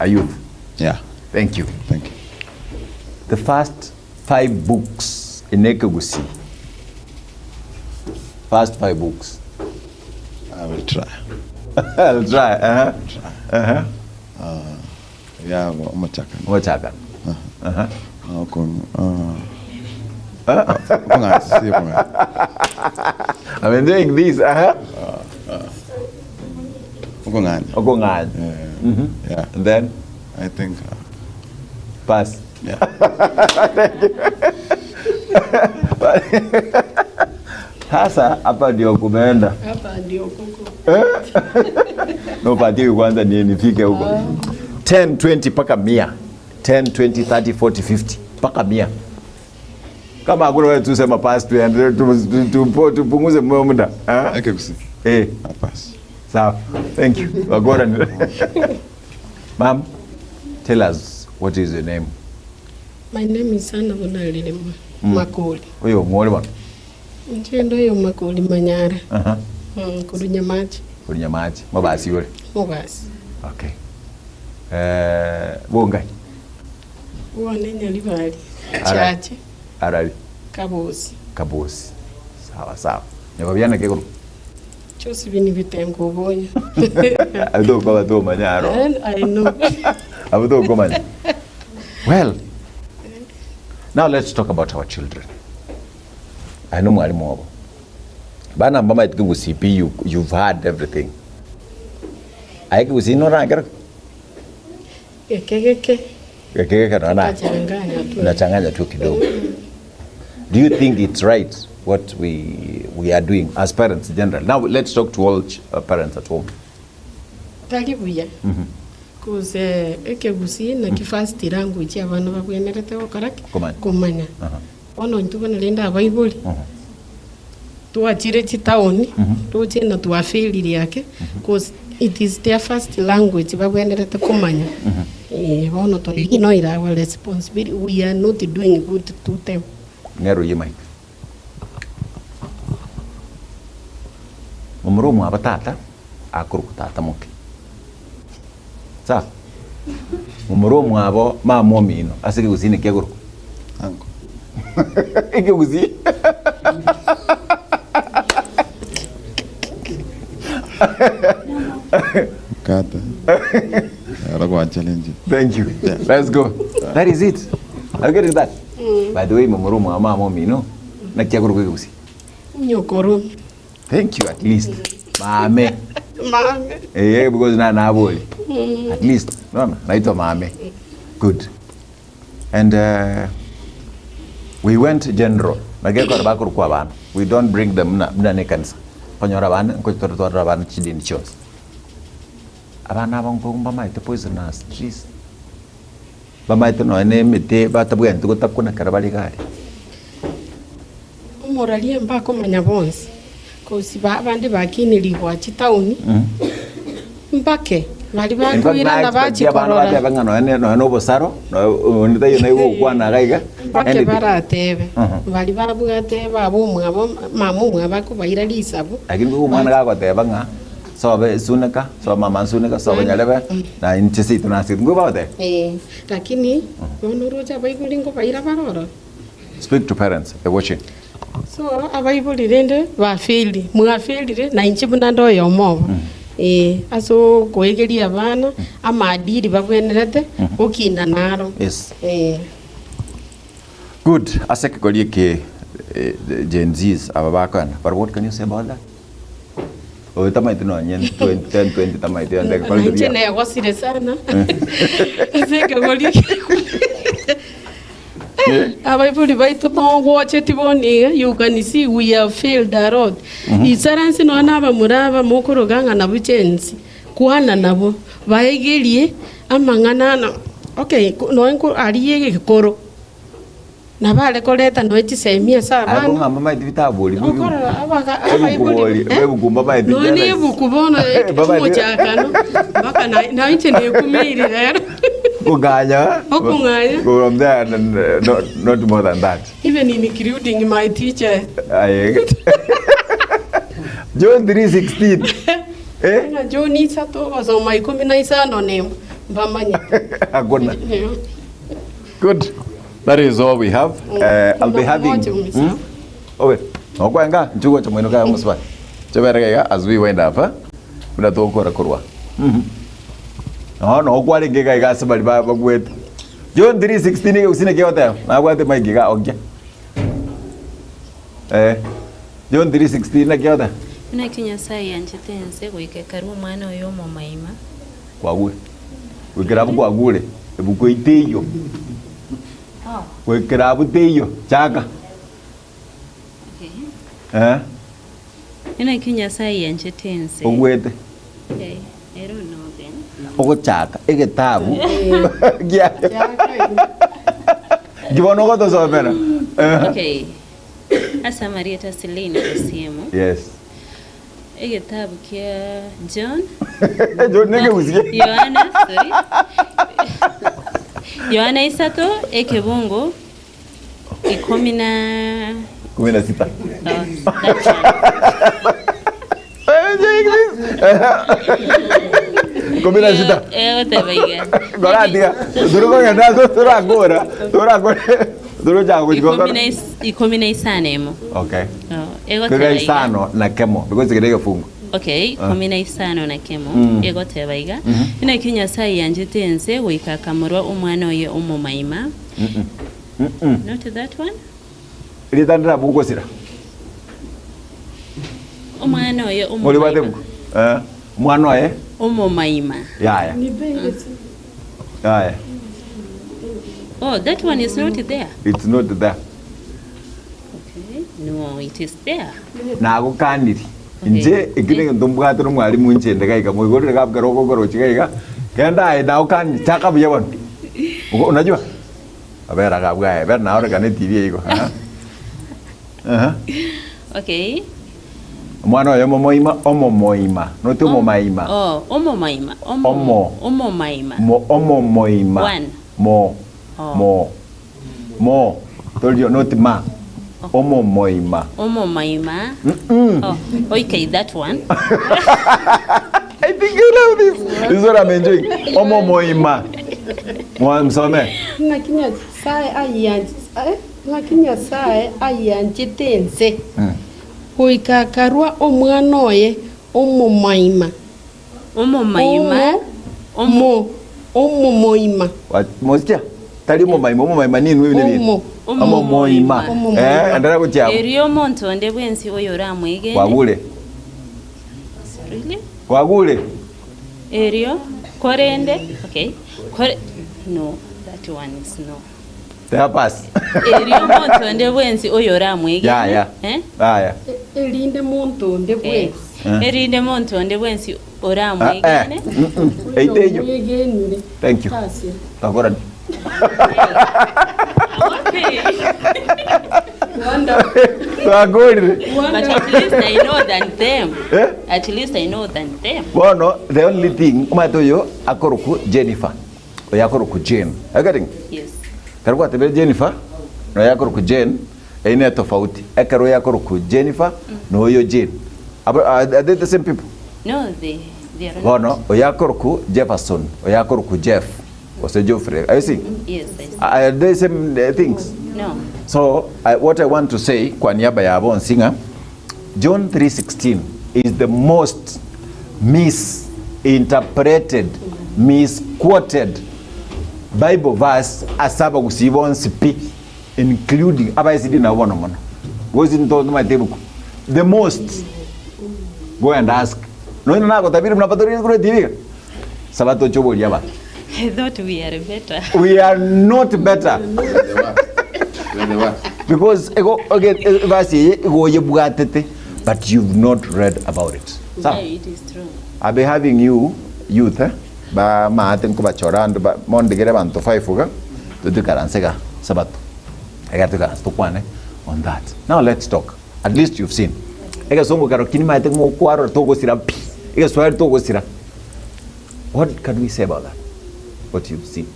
A youth? Yeah. Thank you. Thank you. The first 5 books in Ekegusii. First 5 books. I will try. I'll try. Uh-huh. Try. Uh-huh. Yeah, Omochaka. Omochaka. Uh-huh. I'm enjoying this. Uh-huh. Okongani. Okongani. Yeah. Mm-hmm. Yeah. And then? I think. Pass. Yeah. Thank you. Sasa hapa ndio kumeenda. Hapa ndio kuko. No, patie kwanza ni nifike huko. 10, 20 mpaka 100. 10, 20, 30, 40, 50 mpaka 100. Kama hakuna wewe tu sema pass tu tupunguze muda. Okay, Eh. Pass. Sawa. Thank you. Wagora. Ma'am, tell us what is your name? My name is Anna Bunalile Makoli. Oyo ng'ole bwana. Nchendo yo Makoli Manyara. Aha. Kurunya maji. Kurunya maji. Mabasi yule. Mabasi. Okay. Bongai. Uone Nyalibali. Chache. Arali. Kabosi. Kabosi. Sawa sawa. Nyababyana kekuru. Chose bini bitengo bonya. Abuto kwa to manyaro. I know. Abuto kwa manya. Well, now let's talk about our children. I know mwalimu wabo. Bana mbama itike CP you've heard everything. Aike usino rangero. Keke. Keke na na. Unachanganya tu kidogo. Do you think it's right what we are doing as parents in general? Now let's talk to all parents at home. Talibuya. Kuze ekegusii na ki first language abana babwenerete gokora ki? Kumanya. Bono intwe bono rende abaibori twachire chitaoni toche na twafailire ake cause it is their first language babwenerete kumanya. Bono no ira our responsibility, we are not doing good to them. Ngero ye mic. Mumuru aba tata akuru tata moke. Sawa. Mumuru mwabo mama omino asike gusine kiaguru. Anko. Ike gusi. Kata. Kwa challenge. Thank you. Yeah. Let's go. That is it. Are you getting that? By the way, mumuru mwa mama omino na kiaguru gusi. Nyokoro. Thank you at least. Mame. Mame. Eh, because na naboli. At least. No, no, naitwa mame. Good. And we went general. Nageko bakuru kwa bana. We don't bring them na na ne kanisa. Konyora bana nko toro bana chidini chonse. Abana abo ngomba maite poisonous trees. Bamaite no ene mete batabwe ntugo takuna karabali gari. Omoralie mbako manya bonse. Kosi abandi bakinirigwa chitauni. Mbake bali bakwira na bachikorora. Bangano ene no no bosaro no nitayo na iwo kwana gaiga. Mbake baratebe. Bali babwate babo mwabo mamu mwaba kubaira lisabu. Lakini kuko mwana gagoteba ng'a sobe suneka so mama suneka so nyalebe na inchesi tunasi ngo baote. Lakini bono roja baibuli ngo baira baroro. Speak to parents they're watching. So abaibuli rende bafeili mwafeilire na inchi buna ndoyo mobo. Ee, ase okoegeria abana amaadili babwenerete gokina naro. Yes. Ee. Good. Ase ekegori eke eh, Gen Zs aba bakoenda. But what can you say about that? Oyo tamaeti nonye 20 10 20 tamaeti yonde Na ekegori inche bia. negosire sana ase ekegori eke. Abaibori baito togwocheti bono iga, you can see we have failed a lot. Isaransi nonya na abamura aba mokoroga ng'a nabwo Gen-z, kwana nabwo, baegerie amang'ana ana okay nonya nko aria egekoro, nabo are koreta nonya chisemi ase Aye abana. kong'amba maeti bitabori bi- Okorora abaga Ebuku abaibori bori, eh, ebuku mbamaeti nonya na Gen-z. ebuku bono Mbamaeti- omochakano mpaka na na inche nekumeire rero. Kung'anya. Okung'anya. From there, no, not more than that. Even including my teacher. Aye. John 3:16. Eh? Ng'a John isato ogosoma ikomi na isano na emo mbamanyete. Hakuna. Good. That is all we have. I'll be having. Hmm? Owe. Okwenga nchugo cha mwino kaya musba. Choberega iga as we wind up. Eh? Buna togokora korwa. Mhm. No, no okwarenge iga iga ase bari ba- bagwete. John 3:16 iga gusina kegoteba. Nabwate mic iga okia. Eh. John 3:16 naki egoteba? Naki Nyasae yanchete ense goika ekarua Omwana oye omomaima. Kwagure. Goikera abwo kwagure. Ebuku eyio teiyo. Goikera abwo teiyo. Chaka. Eh. Naki Nyasae yanchete ense. Ogwete. Okay, I don't know then. Ogochaka egetabu gia Nki bono ogotosomera? Eh. Okay. Ase amarieta Celine Osiemo. Yes. Egetabu kia John. John nekegusie. Yohana, sorry. Yohana isato ekebungo ikomi na 16. Oh, that one. 16. Egoteba iga. Goratiga. Torokogenda ase torakora. Torakore. Torochaka gochika Ikomi na is- ikomi na isano emo. Okay. Oh, egoteba Kega iga. isano na kemo because kere egefungo. Okay, ikomi na isano na kemo Mm. egoteba iga. Mhm. Naki Nyasaye yanchete ense goika akamorua omwana oye omomaima. Mm-mm. Mm-mm. Not that one. Erieta ndirabugosira. Omwana oye Mori bwate omomaima. buku. Eh, omwana oye Omomaima. yaya. Yaya. Oh, that one is not there. It's not there. Okay. No, it is there. Nagokaniri. Inche eki negento mbwate nomwalimu inche inde gaiga moigorere gabu kero okogorochi gaiga genda aye nagokaniri chaka buya bono. Uko unajua? Abera gabu aye bera naorekana etibi eye igo. Aha. Aha. Okay. Omwana oyo omomoima omomoima not omomaima. Oh, omomaima. Omo. Omo. Omomaima. Mo omomoima. One. Mo. Oh. Mo. Mo. Torio not ma. Omomoima. Omomaima. Mm-mm. Oh, okay, that one. I think you love this. This is what I'm enjoying. Omomoima. Mwa- Msome. Ng'aki Nyasae ayianch- eh, ng'aki Nyasae ayianchete ense, goika akarua Omwana oye omomaima. Omomaima. Omo, omomoima. Wa- Mosikia? Tari omomaima, omomaima ninwe bine bine. Omo. Omomoima. Eh, endelea gochia abwo. Erio omonto onde bwensi oyoramwegene. Kwagure. Really? Kwagure. Erio korende okay. Kore, no, that one is no. Teba pass. Erio omonto onde bwensi oyoramwegene. Ya, ya. Eh? Aya. Erinde monto onde bwensi. Eh. Erinde monto onde bwensi Ah, eh. oramwegene. Mm-mm. Eite eyo. Oyoramwegenire. Thank you. Tasi. Twakorani. Twakorire. But at least I know than them. Eh? At least I know than them. Bono, the only thing, omanyete oyo akorokwa Jennifer, oyo akorokwa Jane. Are you getting? Yes. Ekero gwatebire Jennifer, na oyo akorokwa Jane, eyio ne tofauti. Ekero oyo akorokwa Jennifer, na oyo Jane. Aba- Are are they the same people? No, they they are not. Bono, oyo akorokwa Jefferson, oyo akorokwa Jeff, gose Geoffrey. Are you seeing? Yes, I see. Are they same things? No. So I, what I want to say kwa niaba ya bonsi ng'a John 3:16 is the most misinterpreted, misquoted Bible verse ase abagusii bonsi pi, including abaesidi nabo bono mono. Gose ntomaete ebuku. The most go and ask. Nonya nagotabiri buna batori igoro etibi iga. Saba toche oborie abanto. I thought we are better. We are not better. Because ego okay, verse eye igo oyebwatete but you've not read about it. Sawa? Yeah, it is true. I'll be having you youth eh, ba maate nkobachora ande ba mondigere abanto 5 iga totoikaranse iga sabato egere toikaranse tokwane on that. Now let's talk. At least you've seen. Egesongo kero ki nimaete ng'a okwarora togosira pi. Egeswahili togosira. What can we say about that? What you've seen?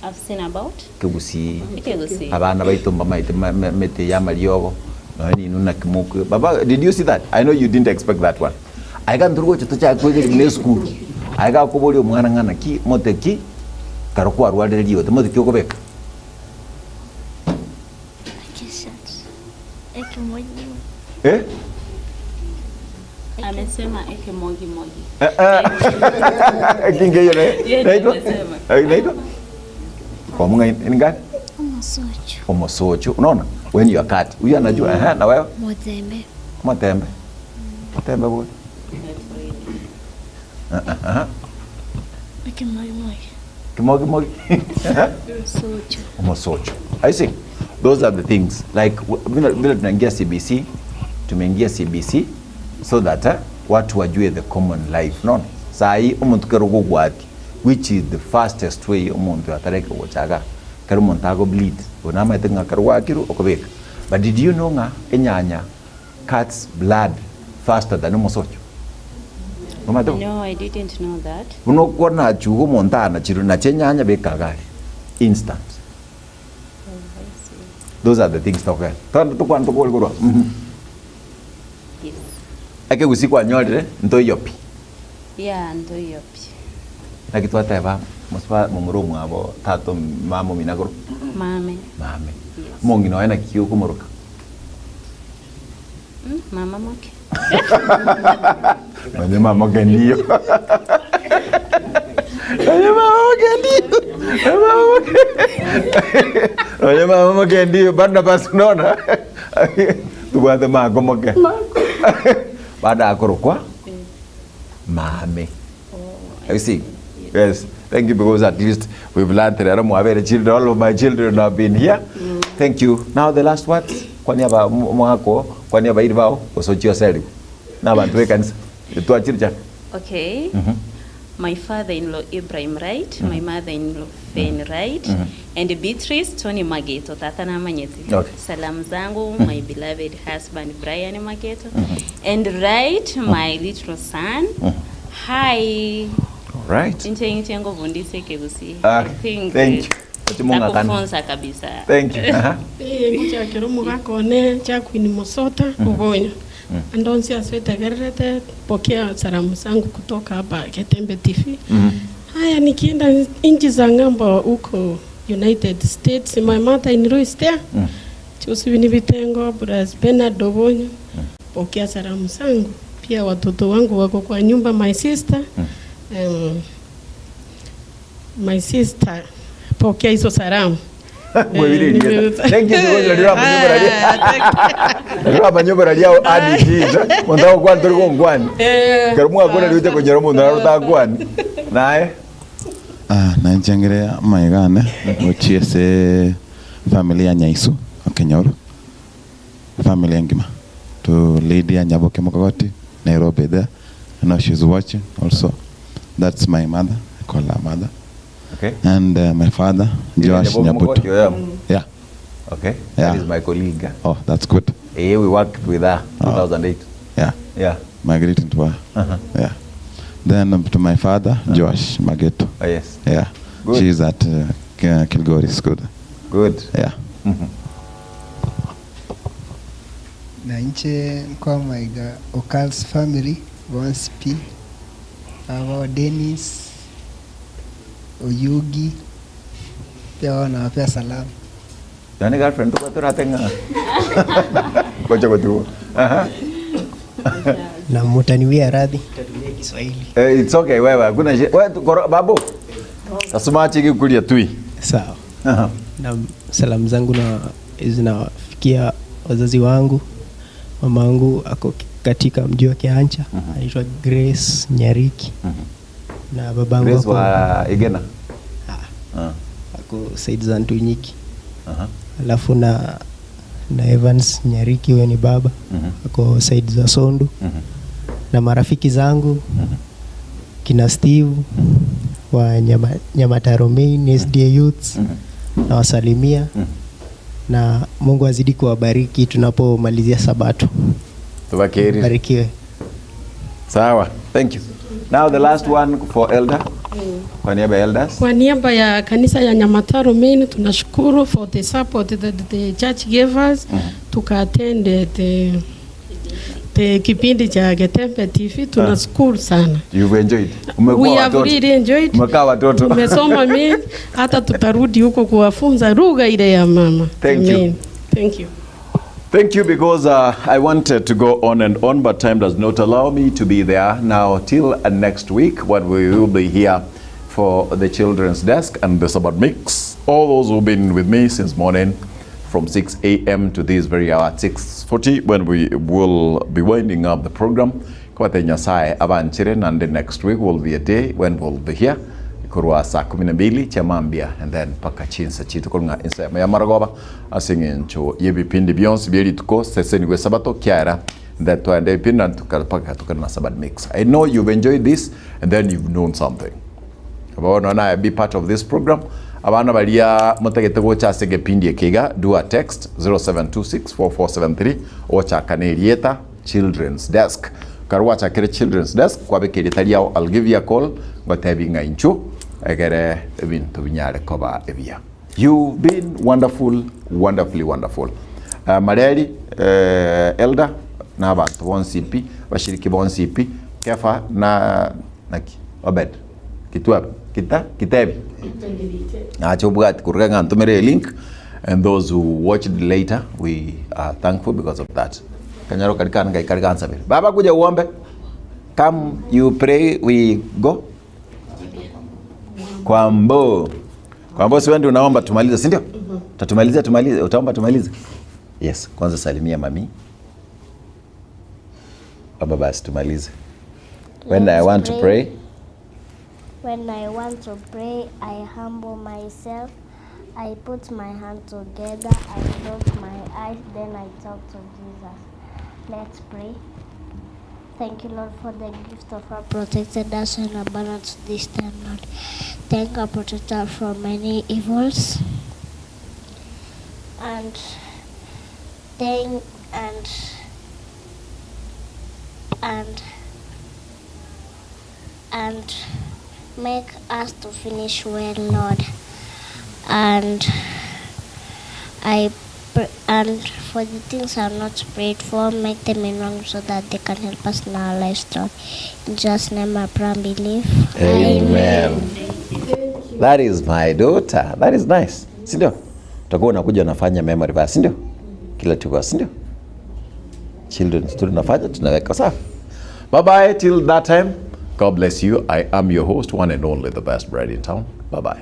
I've seen about Ekegusii. Ekegusii. Abana baito mbamaete ma- ma- mete ya amariogo nonya ninwe naki mokwe baba did you see that? I know you didn't expect that one. Aiga ntori gocha tochake koegeria buna esukuru. Aiga akoboria omwana ng'a naki mote ki kero kwarwarire riote mote ki okobeka? Eh? Amesema ekemogimogi. Eh, eh. Kinga hiyo Yeye naitwa? amesema. Eh, Naitwa? Kwa munga ni gani? Omosocho. Omosocho. Unaona? When you are cut. Huyu anajua eh na wewe? Motembe. Matembe. Matembe bwana. Eh, eh, eh. Ekemogimogi. Kimogimogi. Eh? Omosocho. Omosocho. I see. Those are the things like vile vile tunaingia CBC, tumeingia CBC so that eh, watu wajue the common life. No? Saa hii omonto kero ogogwati which is the fastest way omonto atareke gochaga kero omonto ago bleed onamaete ng'a kero gwakirwe okobeka. But did you know ng'a enyanya cuts blood faster than omosocho? Omanyete bo? No, I didn't know that. Buna okwonachuga omonto anachirwe nache enyanya beka iga aria instant. Those are the things tokogenda. Togende tokwane tokore korwa. Mhm. Yes. Ekegusii kwanyorire ntoiyo pi. Yeah, ntoiyo pi. Naki twateba mosiba momura omwabo tata mama omino agoro? Mame. Mame. Yes. Omong'ina oye naki okomoroka? Mama moke. Nonye mama moke ndiyo. Nonye mama moke ndiyo. Nonye mama moke. Nonye mama moke ndiyo. Barnabas unaona? Tubwate mako moke. Baada akorokwa mame. You see? Yes. Thank you because at least we've learned rero mwabere children all of my children have been here. Thank you. Now the last words. Kwani aba mwako kwani abairi bao osochio seri. Na abantu bekanisa. Twachiri cha. Okay. My father-in-law Ibrahim Wright, my mother-in-law Fen Wright, and Beatrice Tony Mageto, tata na manyeti. Okay. Salamu zangu my beloved husband Brian Mageto, and Wright my little son. Hi. All right. Inche inche ngobundise kegusi. Ah, I think thank you. Ochimunga kana. Takufunza kabisa. Thank you. Aha. Eh, ngochakera omogaka one Jacqueline Mosota obonya andonsi ase etegererete pokea salamu zangu kutoka hapa Getembe TV. Haya, nikienda nchi za ng'ambo huko United States, my mother in law is there. Josephine Vitengo, Bras Bernard Obonyo, pokea salamu zangu. Pia watoto wangu wako kwa nyumba, my sister my sister, pokea hizo salamu. Mwebiri ndieta. Thank you because nalira amanyobora ria. Nalira amanyobora ria adi jiza. Mundu agokwana tori gongwani. Kero mwakwana rigocha konyora omonto naro otakwani. Naye Ah, nanchengere amaigane gochia ase family ya Nyaisu Okenyoro family engima to Lydia Nyaboke Mokogoti Nairobi there I know she's watching also that's my mother I call her mother Okay. and my father Lydia Joash Nyaboke Nyabuto Mokogoti, yeah. yeah Okay. Yeah. That is my colleague. Oh, that's good. Eh, we worked with her 2008. Yeah. Yeah. My greeting to her. Yeah. Then to my father, Joash Mageto. Oh, yes. Yeah. Good. She's at Kilgori School. Good. Yeah. Na inche nkwamaiga Okals family bonsi pi abo Dennis Oyugi pia wao nawapea salamu. Yaani girlfriend tuko turatenga. Gocha gotuo. Aha. Na mutaniwia radhi. Kiswahili. Eh, it's okay wewe hakuna shida. Wewe tu- koro- babu. Tasumachi gikuria tui. Sawa. Na salamu zangu na zinawafikia wazazi wangu. Mamangu ako katika mji wa Kiancha, anaitwa Grace Nyariki. Na babangu Grace ako, wa Igena. Ah. ako side za Ntunyiki. Aha. Alafu na na Evans Nyariki, huyo ni baba ako side za Sondu. Na marafiki zangu kina Steve wa Nyama, Nyamataro Main SDA Youths nawasalimia na Mungu azidi kuwabariki tunapomalizia Sabato. Tubakeri. Barikiwe. Sawa. Thank you. Now the last one for elder. Kwa niaba ya elders. Kwa niaba ya kanisa ya Nyamataro Main tunashukuru for the support that the church gave us tukaattend the, the kipindi cha Getembe TV tunashukuru sana. You've enjoyed. Umekuwa We have watoto. really enjoyed. Umekaa watoto. Tumesoma mingi hata tutarudi huko kuwafunza lugha ile ya mama. Thank you. Amen. Thank you. Thank you because I wanted to go on and on, but time does not allow me to be there now till next week when we will be here for the children's desk and the Sabbath mix. All those who've been with me since morning from 6 a.m. to this very hour at 6:40 when we will be winding up the program. Kwate Nyasaye abanchire and the next week will be a day when we'll be here korwa saa kumi na mbili chamambia and then paka chinsa chitu korunga ensemo ya marogoba ase eng'encho ya ebipindi bionsi bia rituko seseni gwe sabato kiara and then twaenda ebipindi na paka tukana na Sabbath mix. I know you've enjoyed this and then you've known something abono na be part of this program abana baria motagete gocha ase egepindi eke iga do a text 07264473 ochakane erieta children's desk karo gwachakire children's desk kwabeka erieta riao I'll give you a call ngotebi ng'a inchu egere ebinto binyare koba ebiya. You've been wonderful, wonderfully wonderful. Mareri elder na abanto bonsi pi bashiriki bonsi pi kefa na naki Obed kitwa kita kitebi nacho bwati kuruga nga ntumire link and those who watched later we are thankful because of that. Kanyaro karika ngai karika ansabere baba kuja uombe come you pray we go kwambo kwambo si wewe ndio unaomba tumalize si ndio tatumalize tumalize utaomba tumalize yes kwanza salimia mami baba basi tumalize when I Let's want to pray. When I want to pray, I humble myself. I put my hand together, I close my eyes, then I talk to Jesus. Let's pray. Thank you, Lord, for the gift of our protected us and abundance this time, Lord. Thank our protector from many evils. And thank and make us to finish well, Lord. And I and for the things I'm not prayed for, make them in wrong so that they can help us in our lives, Lord. In Jesus' name I pray and believe. Amen. That is my daughter. That is nice. Si ndio? Utakuwa unakuja unafanya memory verse, si ndio? Kila tuko, si ndio? Children tu tunafanya tunaweka sawa. Bye bye till that time. God bless you. I am your host, one and only, the best bread in town. Bye bye.